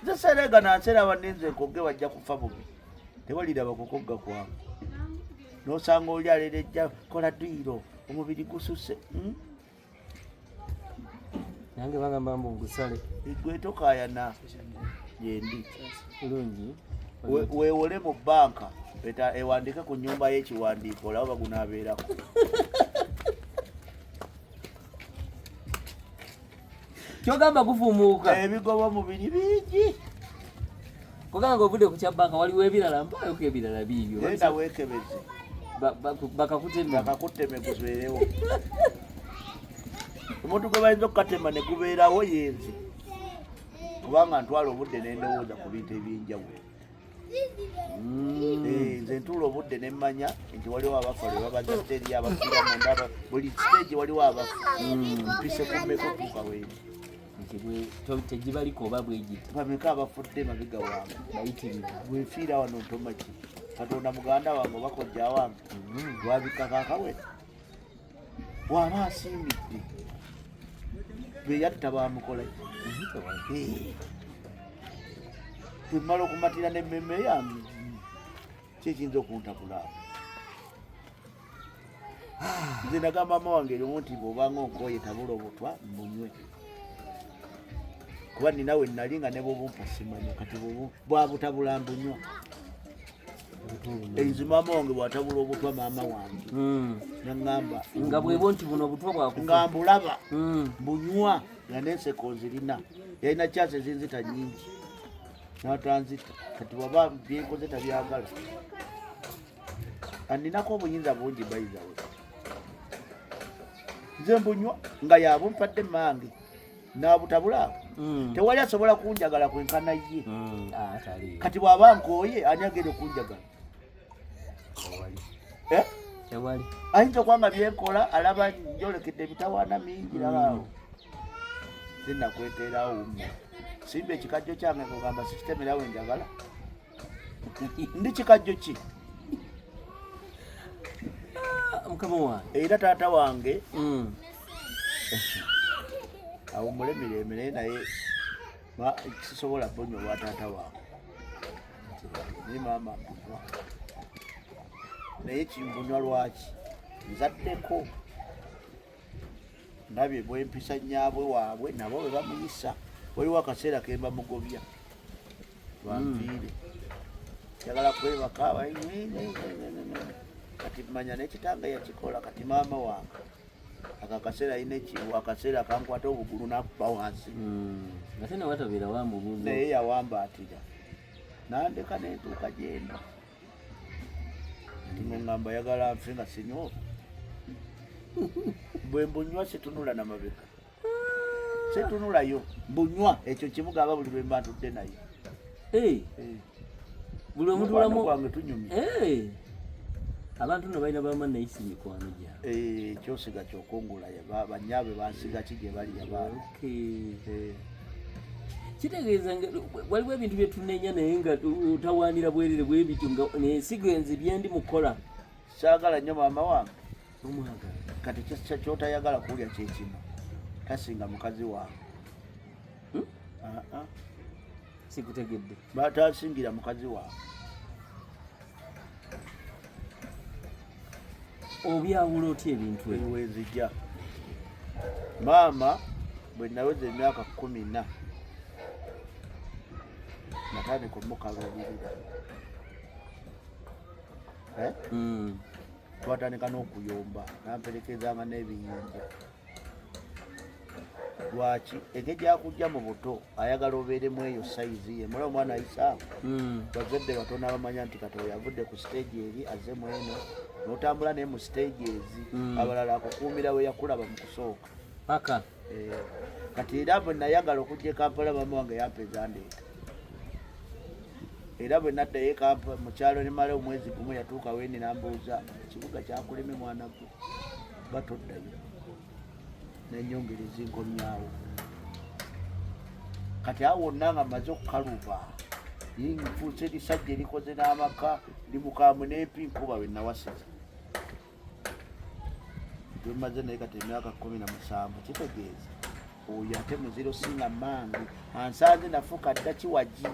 Nze sereega nanseera abaninze nkogge, bajja kufa bubi, tewaliraba kukogga kwange. Nosanga oli aleerejja kola dduyiro, omubiri gususe. Hmm? Nange bagamba mbu ngusale. Gwe tokaayana, gyendi. Bulungi. Weewole mu banka eta ewandike ku nyumba y'ekiwandiiko, olaba bagunaabeerako. Kyogamba gufuumuuka. Ebigoba mubiri bingi. Kugamba nga ovudde ku kya banka, waliwo ebirala, mpaayoko ebirala biibyo. Genda weekebeze. Bakakutema. Bakakuteme gubeerewo. Omuntu gwe bayinza okukatema ne gubeerawo yenze, kubanga ntwala obudde nendowooza ku bintu ebyenjawulo. Eh, nze ntuula obudde nemmanya nti waliwo abafa lwe babaza siteeri, abafiira munda, buli siteegi waliwo abafa. Mpise kummeka okutuuka wendi? Nti tegibaliko oba bwegiti. Bameka abafudde mabega wange? Bayitirivu. Bwenfiira wano ntomaki Katonda muganda wange oba kojja wange lwabikako akawere waba asiimidde beyatta bamukola. Eh. Bwemmala okumatira n'emmeme yange, kyekiyinza okuntabula? Nze nagamba mama wange erimu nti bw'obanga onkooye, tabula obutwa mbunywe, kuba nina we nali nga ne bwobumpa simanya. Kati bwabutabula mbunywa. Enzi maama wange bwatabula obutwa, maama wange naŋŋamba Nga bwebwo nti buno obutwa bwakufa. Nga mbulaba, mbunywa nga n'enseko nzirina. Yalina kyasi ezinzita nyingi n'atanzita. Kati waba byenkoze tabyagala, aninako obuyinza bungi. Bayizawe nze mbunywa nga yabumpadde mange n'abutabula awo. Tewali asobola kunjagala kwenkana ye. Ah, taliiwo. Kati bw'aba nkooye, ani agenda okunjagala? Tewali. Eh? Tewali. Ayinza okuba nga byenkola alaba njolekedde emitawaana mingi. Labaawo nze nakweteerawo wumma, simba ekikajjo kyange ngogamba sikitemerawo enjagala. Ndi kikajjo ki? Ah, mukama wange. Era taata wange. Awummule mirembe, naye sisobola bunywa bwa taata wange, naye maama mbunywa. Naye kimbunywa lwaki? Nzaddeko, ndabye bwempisa nyaabwe waabwe nabo bwe bamuyisa. Waliwo akaseera kemba mugobya lwanviire, njagala kwebaka, kati manya nekitanga yakikola. Kati maama wange ako akaseera alina akaseera kankwata obugulu nakuba wansi. Ate newatabeera wamubuuza. Naye yawambaatira nandeka nentuuka gyenda. Kati ngamba yagala nfe nga sinywa. Bwe mbunywa situnula na mabega, situnulayo, mbunywa. Ekyo kimugamba buli lwe mba ntudde naye. Buli omutulamu gwange tunyumya. Abantu no balina bama naye si mikwano gyabwe. Kyosiga kyokungula. Banyaabwe bansiga ki gye bali abaana. Kitegeeza nga waliwo ebintu byetunenya naye nga otawaanira bwerere bwebityo, nga nensigo enzi byendi mukola. Saagala nnyo maama wange. Omwagala. Kati kyotayagala kuwulya kyekino, tasinga mukazi wange. Ah, ah. Sikutegedde. Batasingira mukazi wange. Obyawula otya ebintu ebyo? Wenzija, maama bwe naweza emyaka 14 natandika omukaluubirira. Eh? Twatandika n'okuyomba, namperekezanga n'ebiyinja. Lwaki? Engeri gyakujja mu buto, ayagala obeeremu eyo size ye. Mula omwana ayisaawo, bazadde batono abamanya nti kati oyo avudde ku stage eri azze mu eno, n'otambula naye mu stage ezi. Abalala akukuumira we yakulaba mu kusooka. Paka. Eh, kati era bwe nayagala okujja e Kampala, maama wange yampa ezandeeta. Era bwe naddayo e Kampala mu kyalo nemala omwezi gumu, yatuuka wendi nambuuza, "Ekibuga kyakuleme mwana gwe, batoddayo?" Nenyongera ezinkomyawo. Kati awo wonna nga maze okukaluba, nfuuse erisajja erikoze n'amaka, ndi mukambwe n'empi nkuba. We nawasiza lwemaze naye kati emyaka 17, kitegeeza oyo ate muziro singa mange ansanze nafuuka dda kiwagi.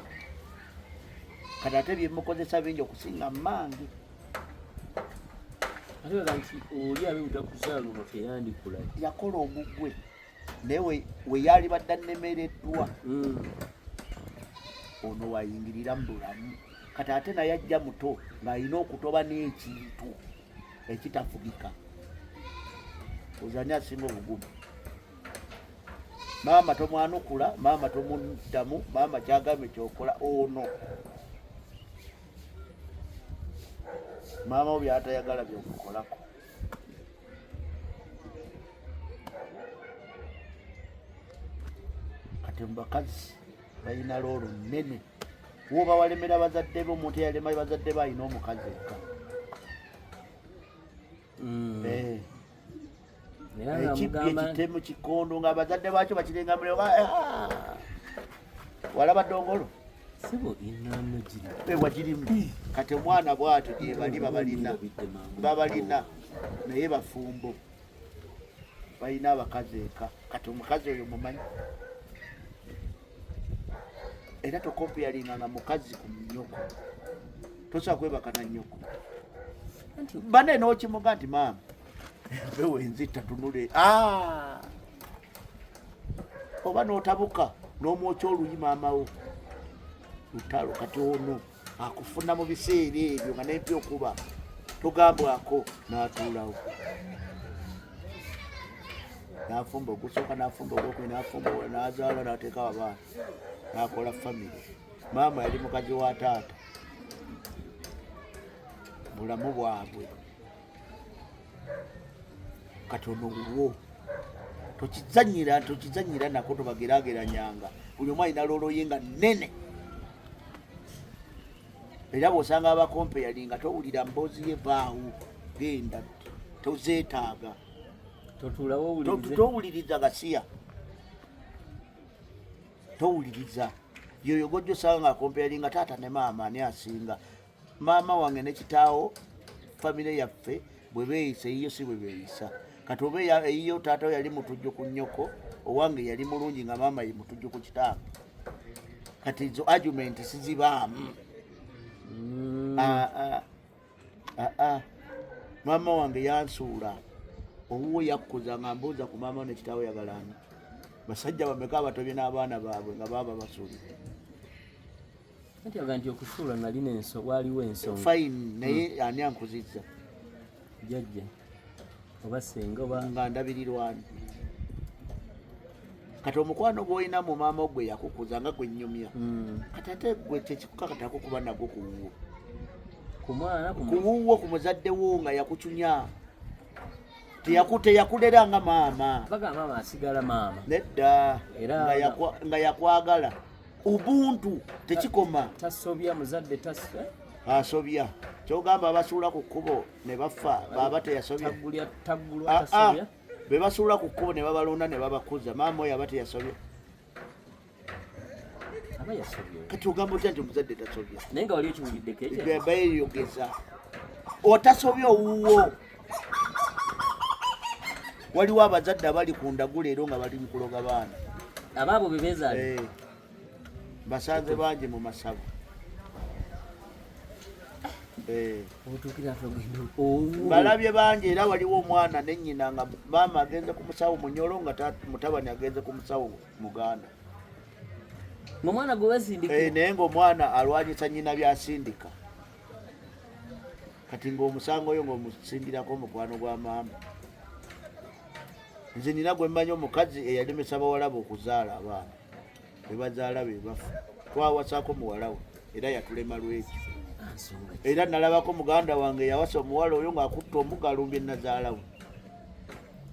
Kati ate byemukozesa bingi okusinga mange. Ate baga nti oli abe butakuzaala teyandikula. Yakola ogugwe, naye we yali badde annemereddwa, ono wayingirira mu bulamu. Kati ate naye ajja muto ng'alina okutoba n'ekintu ekitafugika. Ozani asinga obugumu? Maama tomwanukula, maama tomuddamu, maama kyagambye kyokola. Ono maama wo byatayagala byomukolako. Kati mubakazi balina role nnene. Woba walemera bazadde be, omuntu eyalema bazadde be alina omukazi eka. Eh. Era nga Ekibbi mugamba ekitemu kikondo nga abazadde bakyo bakirenga muliro. Walaba dongolo? Sibo inano giri. Ewa girimu. Kati omwana bwatyo gye bali babalina, babalina naye bafumbo, balina abakazi eka. Kati omukazi oyo mumanyi, era tokompeyaringanga mukazi ku nnyoko. Tosobola kwebaka na nnyoko. Anti bane n'okimuga nti maama empewo enzita tunule. Ah! Oba n'otabuka n'omwokya oluyi maamawo, lutalo. Kati ono akufuna mu biseera ebyo nga nempi okuba togambwako, n'atuulawo n'afumba ogusooka, n'afumba ogwokubiri, n'afumba ogwo, n'azaala, n'ateekawo abaana, n'akola famire. Maama yali mukazi wa taata, bulamu bwabwe. Kati ono wuwo, tokizanyira, tokizanyira nako, tobagerageranyanga. Buli omu alina role ye nga nnene. Era bw'osanga abakompe yali nga towulira mboozi ye, vaawo genda, tozeetaaga. Totuulawo owulirize. Towuliriza gasiya, towuliriza. Yoyo gojja osanga nga akompeyalinga taata ne maama, ani asinga? Maama wange ne kitaawo, famire yaffe bwe beeyisa, eyiyo si bwe beeyisa. Kati oba eyiyo taata we yali mutujju ku nnyoko, owange yali mulungi nga maama ye mutujju ku kitange. Kati zo argument sizibaamu. Ah, ah. Ah, ah. Maama wange yansuula, owuwo yakkuza nga mbuuza ku maama ne kitaawe yagalaani. Basajja bameka abatobye n'abaana baabwe nga baaba basuulidde? Anti aga nti okusuula nalina enso waliwo ensonga. Fine, naye ani ankuzizza? Jjajja oba senga oba nga ndabirirwani. Kati omukwano gw'olina mu maama gwe yakukuza nga gwe nnyumya. Kati ate gwe kyekikukakatako kuba nagwo ku wuwo. Ku mwana, ku Ku wuwo, ku muzadde wo nga yakucunya. Teyakulera nga maama. Bagamba maama asigala maama. Nedda. Era Nga yakwagala. Ubuntu tekikoma. Tasobya muzadde Asobya. Kyogamba abasuula ku kkubo ne bafa baba teyasobya. Taggulya, taggulwa, Ah, ah. tasobya. Be basuula ku kkubo ne babalonda ne babakuza. Maama oyo aba teyasobya. Aba yasobya. Kati ogamba otya nti omuzadde tasobya? Naye nga wali okiwuliddeko ekyo? Beeyogeza. Otasobya owuwo. Waliwo abazadde abali ku ndagu leero nga bali mu kuloga baana. Abaabo be beezaala? Basanze bangi mu masabo. Otuukira ate ogenda owuwo. Balabye bangi era waliwo omwana ne nnyina nga maama agenze ku musawo Munyoro nga mutabani agenze ku musawo Muganda. Ng'omwana gwe basindika. Naye ng'omwana alwanyisa nnyina by'asindika. Kati ng'omusango oyo ng'omusindirako omukwano gwa maama. Nze nina gwe mmanyi omukazi eyalemesa bawala be okuzaala abaana. Be bazaala be bafa. Twawasaako muwala we era yatulema lwekyo. Era nalabako muganda wange yawasa omuwala oyo ng'akutta omugalumbye nnazaala we.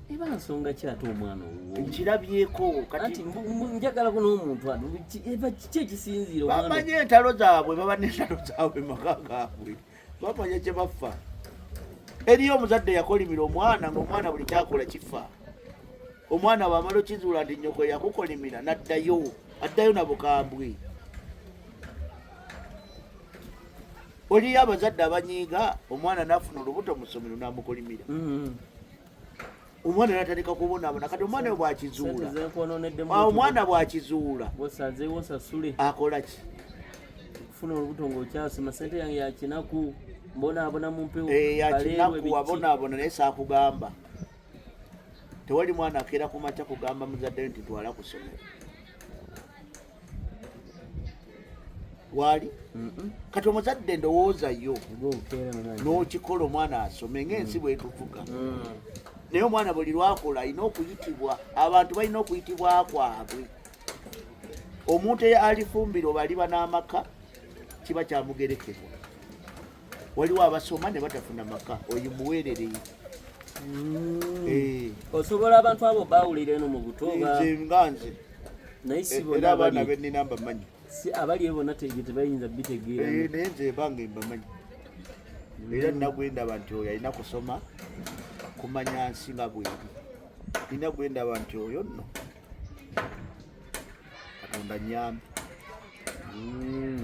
Eba nsonga ki ate omwana owuwo? Nkirabyeko kati Anti njagalako n'omuntu ati, eba kiki ekisinziira omwana? Bamanye entalo zaabwe, baba n'entalo zaabwe mu maka gaabwe. Bamanye kye bafa. Eriyo omuzadde yakolimira omwana ng'omwana buli kyakola kifa. Omwana bw'amala okizuula nti nnyoko yakukolimira n'addayo, addayo na bukambwe. Oliyo abazadde abanyiiga omwana n'afuna olubuto mu ssomero n'amukolimira. Omwana n'atandika kubonaabona. Kati omwana we bw'akizuula, Ssente zenkwonoonedde mu Omwana bw'akizuula, Bw'osazeewo osasule. Akola ki? Okufuna olubuto ng'okyasoma, ssente yange ya kinaku, mbonaabona mu mpewo, Ya baleerwe kinaku, biki? wabonaabona naye saakugamba. Tewali mwana akeera ku makya kugamba muzadde we nti twala ku ssomero. Waali? Kati omuzadde ndowooza yo n'okikola omwana asome ng'ensi bw'etuvuga. Naye omwana buli lwakola alina okuyitibwa, abantu balina okuyitibwa kwabwe. Omuntu alifumbirwa oba aliba n'amaka kiba kyamugerekebwa. Waliwo abasoma ne batafuna maka, oyo muweerere. Osobola abantu abo baawulira eno mu buto oba? Nze nga nze. Naye si bonna Era abaana abali be nnina mbamanyi. Si abali eyo bonna tebayinza bitegeera. Naye nze bange mbamanyi. Era nina gwe ndaba nti oyo alina kusoma kumanya nsi nga bweri. Nina gwe ndaba nti oyo nno Katonda nnyambe.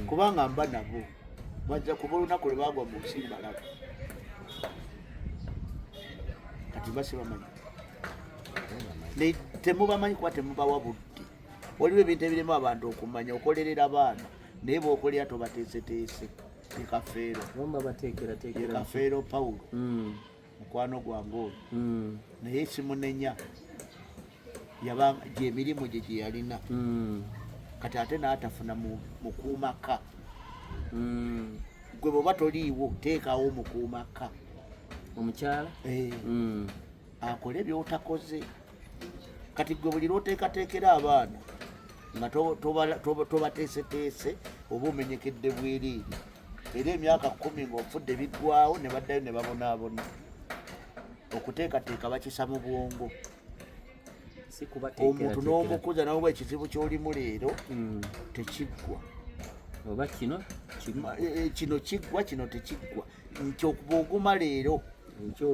Kubanga mba nabo bajja kuba olunaku lwe baagwa mu nsi mbalaba. Kati mba sibamanyi. Naye temubamanyi kuba temubawa budde. Waliwo ebintu ebirimu abantu okumanya, okolerera abaana naye bw'okolera tobateeseteese. Ye Kafeero. Bomba bateekerateekera. Ye Kafeero Paulo. Mukwano gwange oyo. Naye simunenya. Yaba gy'emirimu gye gye yalina. Kati ate n'atafuna mukuumaka. Gwe bw'oba toliiwo teekawo mukuumaka. Omukyala? Akole by'otakoze. Kati gwe buli lw'oteekateekera abaana nga tobateeseteese oba omenyekedde bwereere. Era emyaka 10 ng'ofudde biggwawo ne baddayo ne babonaabona. Okuteekateeka bakisa mu bwongo. Si kubateekera Omuntu teekera. n'omukuza n'oba ekizibu ky'olimu leero tekiggwa. Oba kino kiggwa. Kino kiggwa, kino tekiggwa. Nti okuba oguma leero,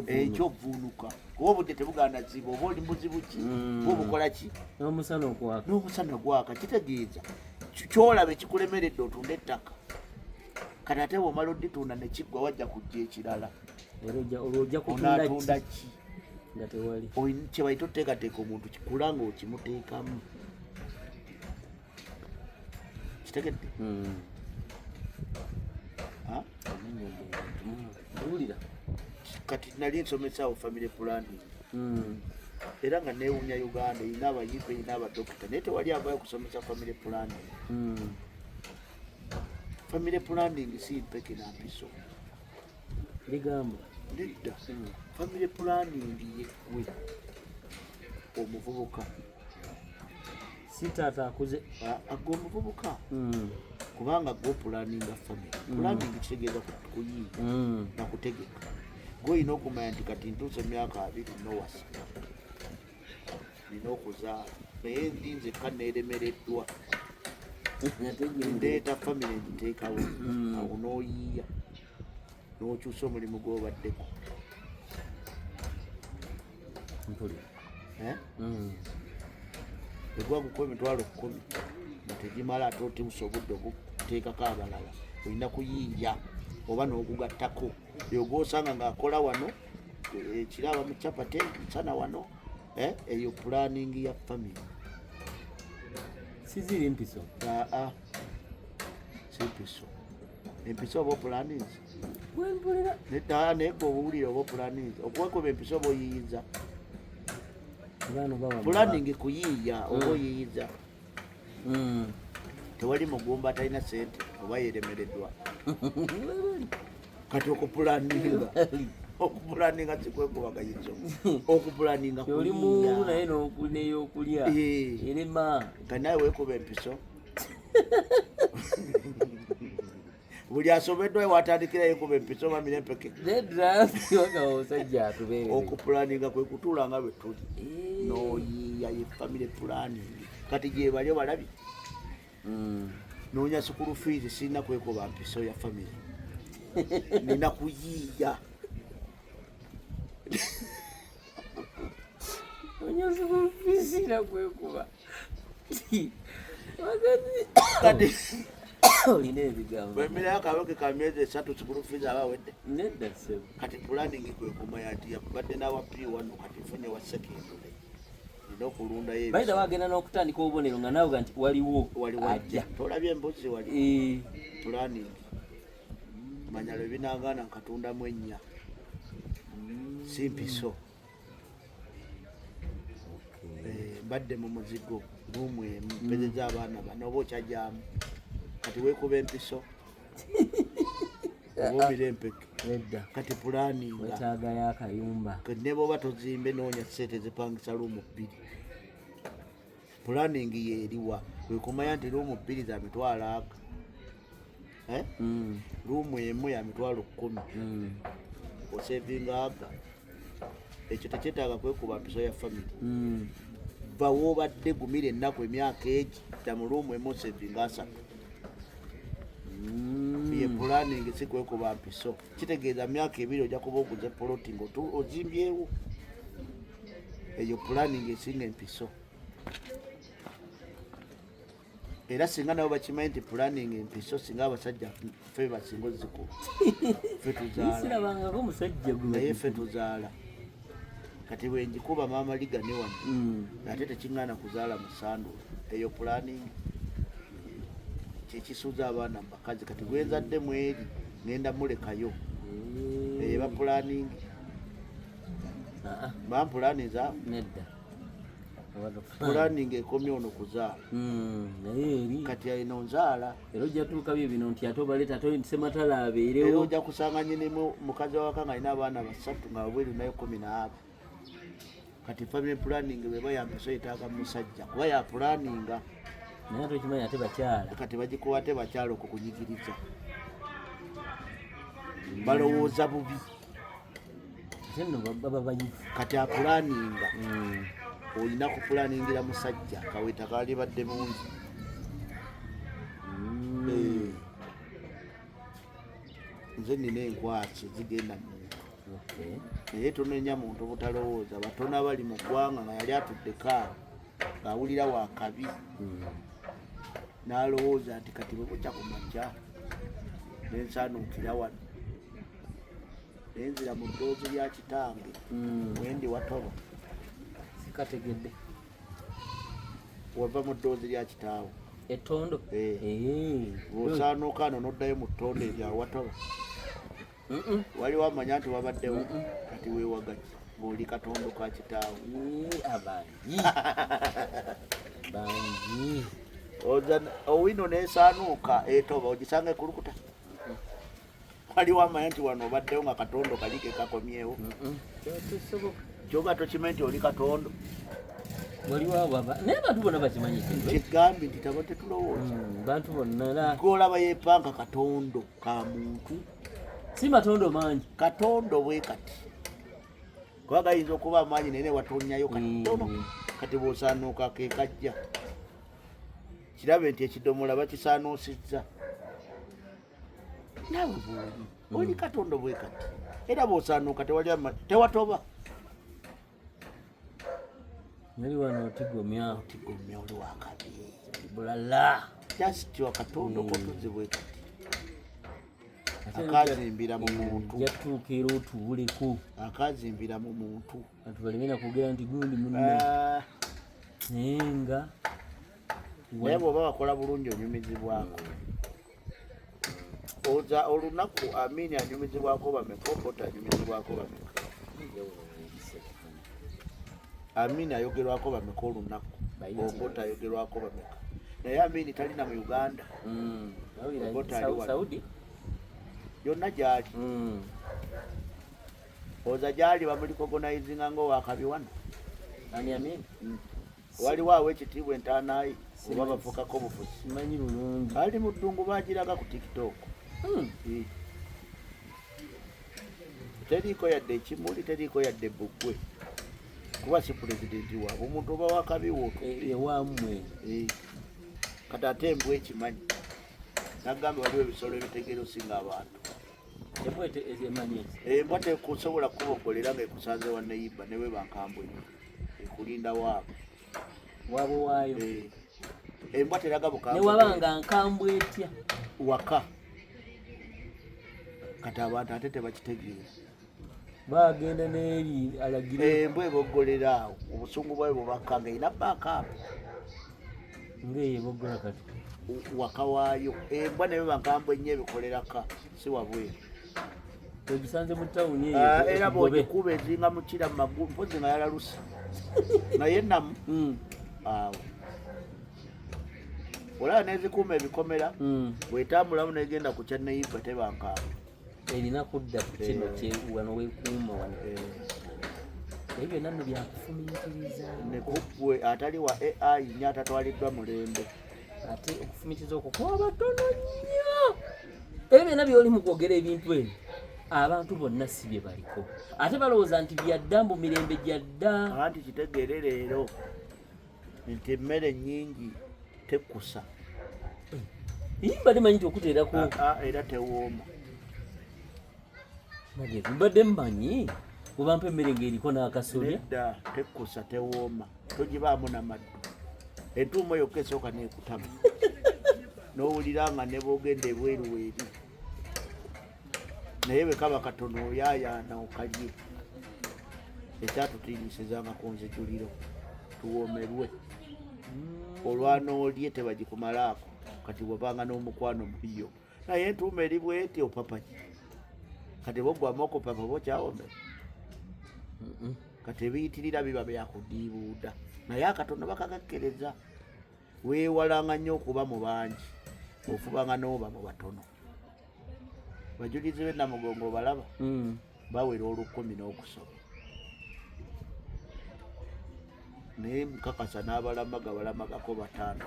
eky'ovvuunuka. Kuba obudde tebugaana ziba, oba oli muzibu ki, oba obukola ki? N'omusana ogwaka. N'omusana gwaka, kitegeeza ky'olaba ekikulemeredde otunde ettaka. Kati ate bw'omala odditunda ne kiggwa wajja kujja ekirala. Era olwo ojja kutunda ki? Onaatunda ki? Nga tewali. Kyebayita oteekateeka omuntu kikula nga okimuteekamu. Kitegedde? Ha? Mpulira. Kati nali nsomesaawo family planning. Era nga neewuunya Uganda erina abayivu, erina abadokita, naye tewali avayo kusomesa family planning. Family planning si mpeke na mpiso. Bigambo. Nedda. Family planning yeggwe omuvubuka. Si taata akuze. Agwe omuvubuka. Kubanga gwe opulaninga family. Planning kitegeeza kuyiiya na kutegeka. Gwe olina okumanya nti kati ntuuse emyaka 20 nowasa, nina okuzaala, naye ndi nzekka neeremereddwa. Ndeeta family ngiteekawo. Awo n'oyiiya n'okyusa omulimu gw'obaddeko. Mpulira. Eh? Egwagukuwa 100,000 nga tegimala, ate otuusa obudde obuteekako abalala, olina kuyiiya oba n'ogugattako. Eyo gw'osanga ng'akola wano ekiraba mu capati nsana wano, eyo planning ya family. Siziri mpiso. Aa, si mpiso. Empiso oba opulaninze? Bwempulira. Nedda, naye gwe obuwulire oba opulaninze okwekuba empiso oba oyiyiza? Abaana bawa. Planning kuyiiya oba oyiyiza. Tewali mugumba atalina sente oba yeremereddwa. Kati okupulaninga sikwekubagayizo, okupulaninga Oli muulu naye n'eyokulya erema. Nga nawe weekuba empiso. Buli asomeddwa watandikira yekuba empiso bamira empeke. Nedda, wagaba omusajja atubeere. Okupulaninga kwe kutuula nga bwe tuli n'oyiiya, ye family planning. Kati gyebali obalabye. Noonya school fees, sirina kwekuba mpiso ya family, nina kuyiiya. Onya school fees na kwekuba. Kati olina ebigambo. Bwemirayo akaweke ka myezi 3, school fees aba awedde. Nedda ssebo. Kati planning kwe kumanya nti yabadde n'awa P1, kati nfunye wa secondary, nina okulundayo. Bayita wagenda n'okutandika obubonero nga naawe nti waliwo wali ajja. Wajja tolabye embuzi wali. Planning manya lwe binagaana nkatundamu ennya, si mpiso. Mbadde mu muzigo ruumu emu, mpezeza abaana bano, oba okyajaamu. Kati weekuba empiso oba omira empeke? Nedda. Kati pulaninga. Wetaagayo akayumba. Kati ne bwoba tozimbe, noonya sente zipangisa ruumu 2. Planning yeeriwa? Wekumanya nti ruumu 2 za mitwalo aga, eh? Ruumu emu ya 100,000. Osevinga aga. Ekyo tekyetaaga kwekuba mpiso ya family. Va woobadde, gumira ennaku, emyaka egi, dda mu ruumu emu, osevinga 30. Ye planning, si kwekuba mpiso. Kitegeeza myaka 2 ojja kuba oguze poloti nga ozimbyewo. Eyo planning esinga empiso. Era singa nabo bakimanyi nti planning empiso, singa abasajja ffe basinga ozikuba. Ffe tuzaala. Sirabangako musajja gwe. Naye ffe tuzaala. Kati bwenjikuba maama liga ne wano, ate tekiŋŋaana kuzaala mu sandula. Eyo planning kyekisuuza abaana mu bakazi. Kati gwenzadde mweri ŋŋenda mulekayo. Eyo eba planning. Aa, bampulaniza. Nedda. Planning ekomye ono kuzaala. Naye eri Kati alina onzaala. Era ojja tuuka bye bino nti ate obaleeta ate sematala Era abeerewo. ojja kusanga nyinimu mukazi wawaka nga alina abaana 3 nga wabweru nayo 10 abo. Kati family planning bweba yampiso yetaaga musajja kuba yapulaninga. Naye ate okimanyi ate bakyala. Kati bagikuba ate bakyala okwo kunyigiriza, balowooza bubi. Ate nno baba bayivu. Kati apulaninga, olina kupulaningira musajja kaweta kalibadde mungi. Eh. Nze nina enkwasi zigenda muntu. Naye tonenya muntu butalowooza. Batono abali mu ggwanga nga yali atuddeko awo ng'awulira wakabi, n'alowooza nti kati bwe bukya ku makya nensaanuukira wano. Nenzira mu ddoozi lya kitange. Wendi watoba. Sikategedde. Wava mu ddoozi lya kitaawo. Ettondo. Eh. Eh. Bw'osaanuuka ano n'oddayo mu ttondo erya watoba. Waliwo amanya nti wabaddewo kati weewagaki ng'oli katondo ka kitaawo. Eh, abangi bangi. Owino n'esaanuuka etoba ogisanga ekulukuta. Waliwo amanya nti wano obaddewo nga katondo kali ke kakomyewo. Tekisoboka. Kyoba tokimanyi nti oli katondo. Waliwo abo naye abantu bonna bakimanyi ekintu ekyo. Kigambye nti taba tetulowooza. Bantu bonna era Gw'olaba yeepanka katondo ka muntu. Si matondo mangi. Katondo bwe kati. Kuba gayinza okuba amaanyi naye ne watonnyayo katono. Kati bw'osaanuuka ke kajja. Kirabe nti ekidomola bakisaanuusizza. Naawe bw'oli. Oli katondo bwe kati. Era bw'osaanuuka tewali tewatoba. Nali wano otigomya. Otigomya oli wakabi. Bulala. Just wakatondo kotuzi bwe kati. Akazimbira mu muntu. Yatuuka era otuwuleko. Akazimbira mu muntu. Abantu baleme na kwogera nti gundi munne. Naye nga Naye bw'oba wakola bulungi onyumizibwako. Oza olunaku Amini anyumizibwako bameka, Obote anyumizibwako bameka. Amini ayogerwako bameka olunaku, Obote ayogerwako bameka. Naye Amini talina mu Uganda. Obote ali wano. Saudi? Yonna gy'ali. Oza gy'ali bamulicognizinga ng'owakabi wano. Ani Amini? Waliwo awo ekitiibwa entaanayi oba bafukako bufuzi. Simanyi bulungi. Ali mu ddungu bagiraga ku TikTok. Teriiko yadde ekimuli, teriiko yadde ebbugwe. Kuba si pulezidenti waabwe, omuntu oba wakabi w'otudde. Ewammwe. Kati ate embwa ekimanyi. Nagambye waliwo ebisolo ebitegeera osinga abantu. Embwa emanyi eki? Embwa tekusobola kuboggolera ng'ekusanze wa neighbor ne bw'eba nkambwe nnyo. Ekulinda waabwe. Waabwe waayo. Embwa teraga bukambwe. Ne waba nga nkambwe etya? Waka. Kati abantu ate tebakitegeera. Bagenda n'eri alagire. Embwa eboggolera awo, obusungu bwayo bubakka ng'erina backup. Ng'eyo eboggola kati. Waka waayo. Embwa ne bw'eba nkambwe nnyo ebikoleraka, si wabweru. Ogisanze mu tawuni eyo Era ekugobe. bw'ogikuba ezinga mukira mu magulu, mpozzi nga yalaluse. Naye namu. Awo. Olaba n'ezikuuma ebikomera, bw'etambulamu n'egenda ku kya neighbor teba nkambwe. Erina kudda ku kino kye wano weekuuma wano. Ebyo byonna nno byakufumiitiriza. Ne ku ggwe atali wa AI nnyo atatwaliddwa mulembe. Ate okufumiitiriza okwo kwaba tono nnyo. Ebyo byonna by'oli mu kwogera ebintu ebyo, abantu bonna si bye baliko. Ate balowooza nti bya dda mbu mirembe gya dda. Anti kitegeere leero nti emmere nnyingi tekkusa. Mbadde mmanyi nti okuteerako. Era tewooma. Magezi, mbadde mmanyi bwe bampa emmere ng'eriko n'akasolya. Nedda, tekkusa, tewooma. Togibaamu na maddu. Entuumo yokka esooka n'ekutama. N'owulira nga ne bw'ogenda ebweru weeri. Naye bwe kaba katono oyaayaana okalye. Ekyatutiinisizanga ku nzijuliro tuwoomerwe. Olwana olye tebagikumalaako. Kati bw'obanga n'omukwano muyo. Naye entuumo eri bw'eti opapaki. Kati bw'oggwamu okupapa oba okyawomera. Kati ebiyitirira biba byakudiibuuda. Naye akatono bakagakkereza. Weewalanga nnyo okuba mu bangi, ofubanga n'oba mu batono. Bajulizi b'e Namugongo obalaba? Bawera olukumi n'okusoba. Naye nkakasa n'abalamaga balamagako 5 10.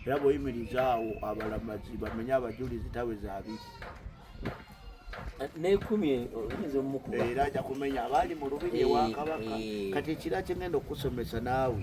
Era bw'oyimiriza awo abalamazi bamenye abajulizi taweza 2. N'ekumi oyinza omukuba. Era ajja kumenya abaali mu lubiri ewa Kabaka. Kati ekira kye ngenda okusomesa naawe.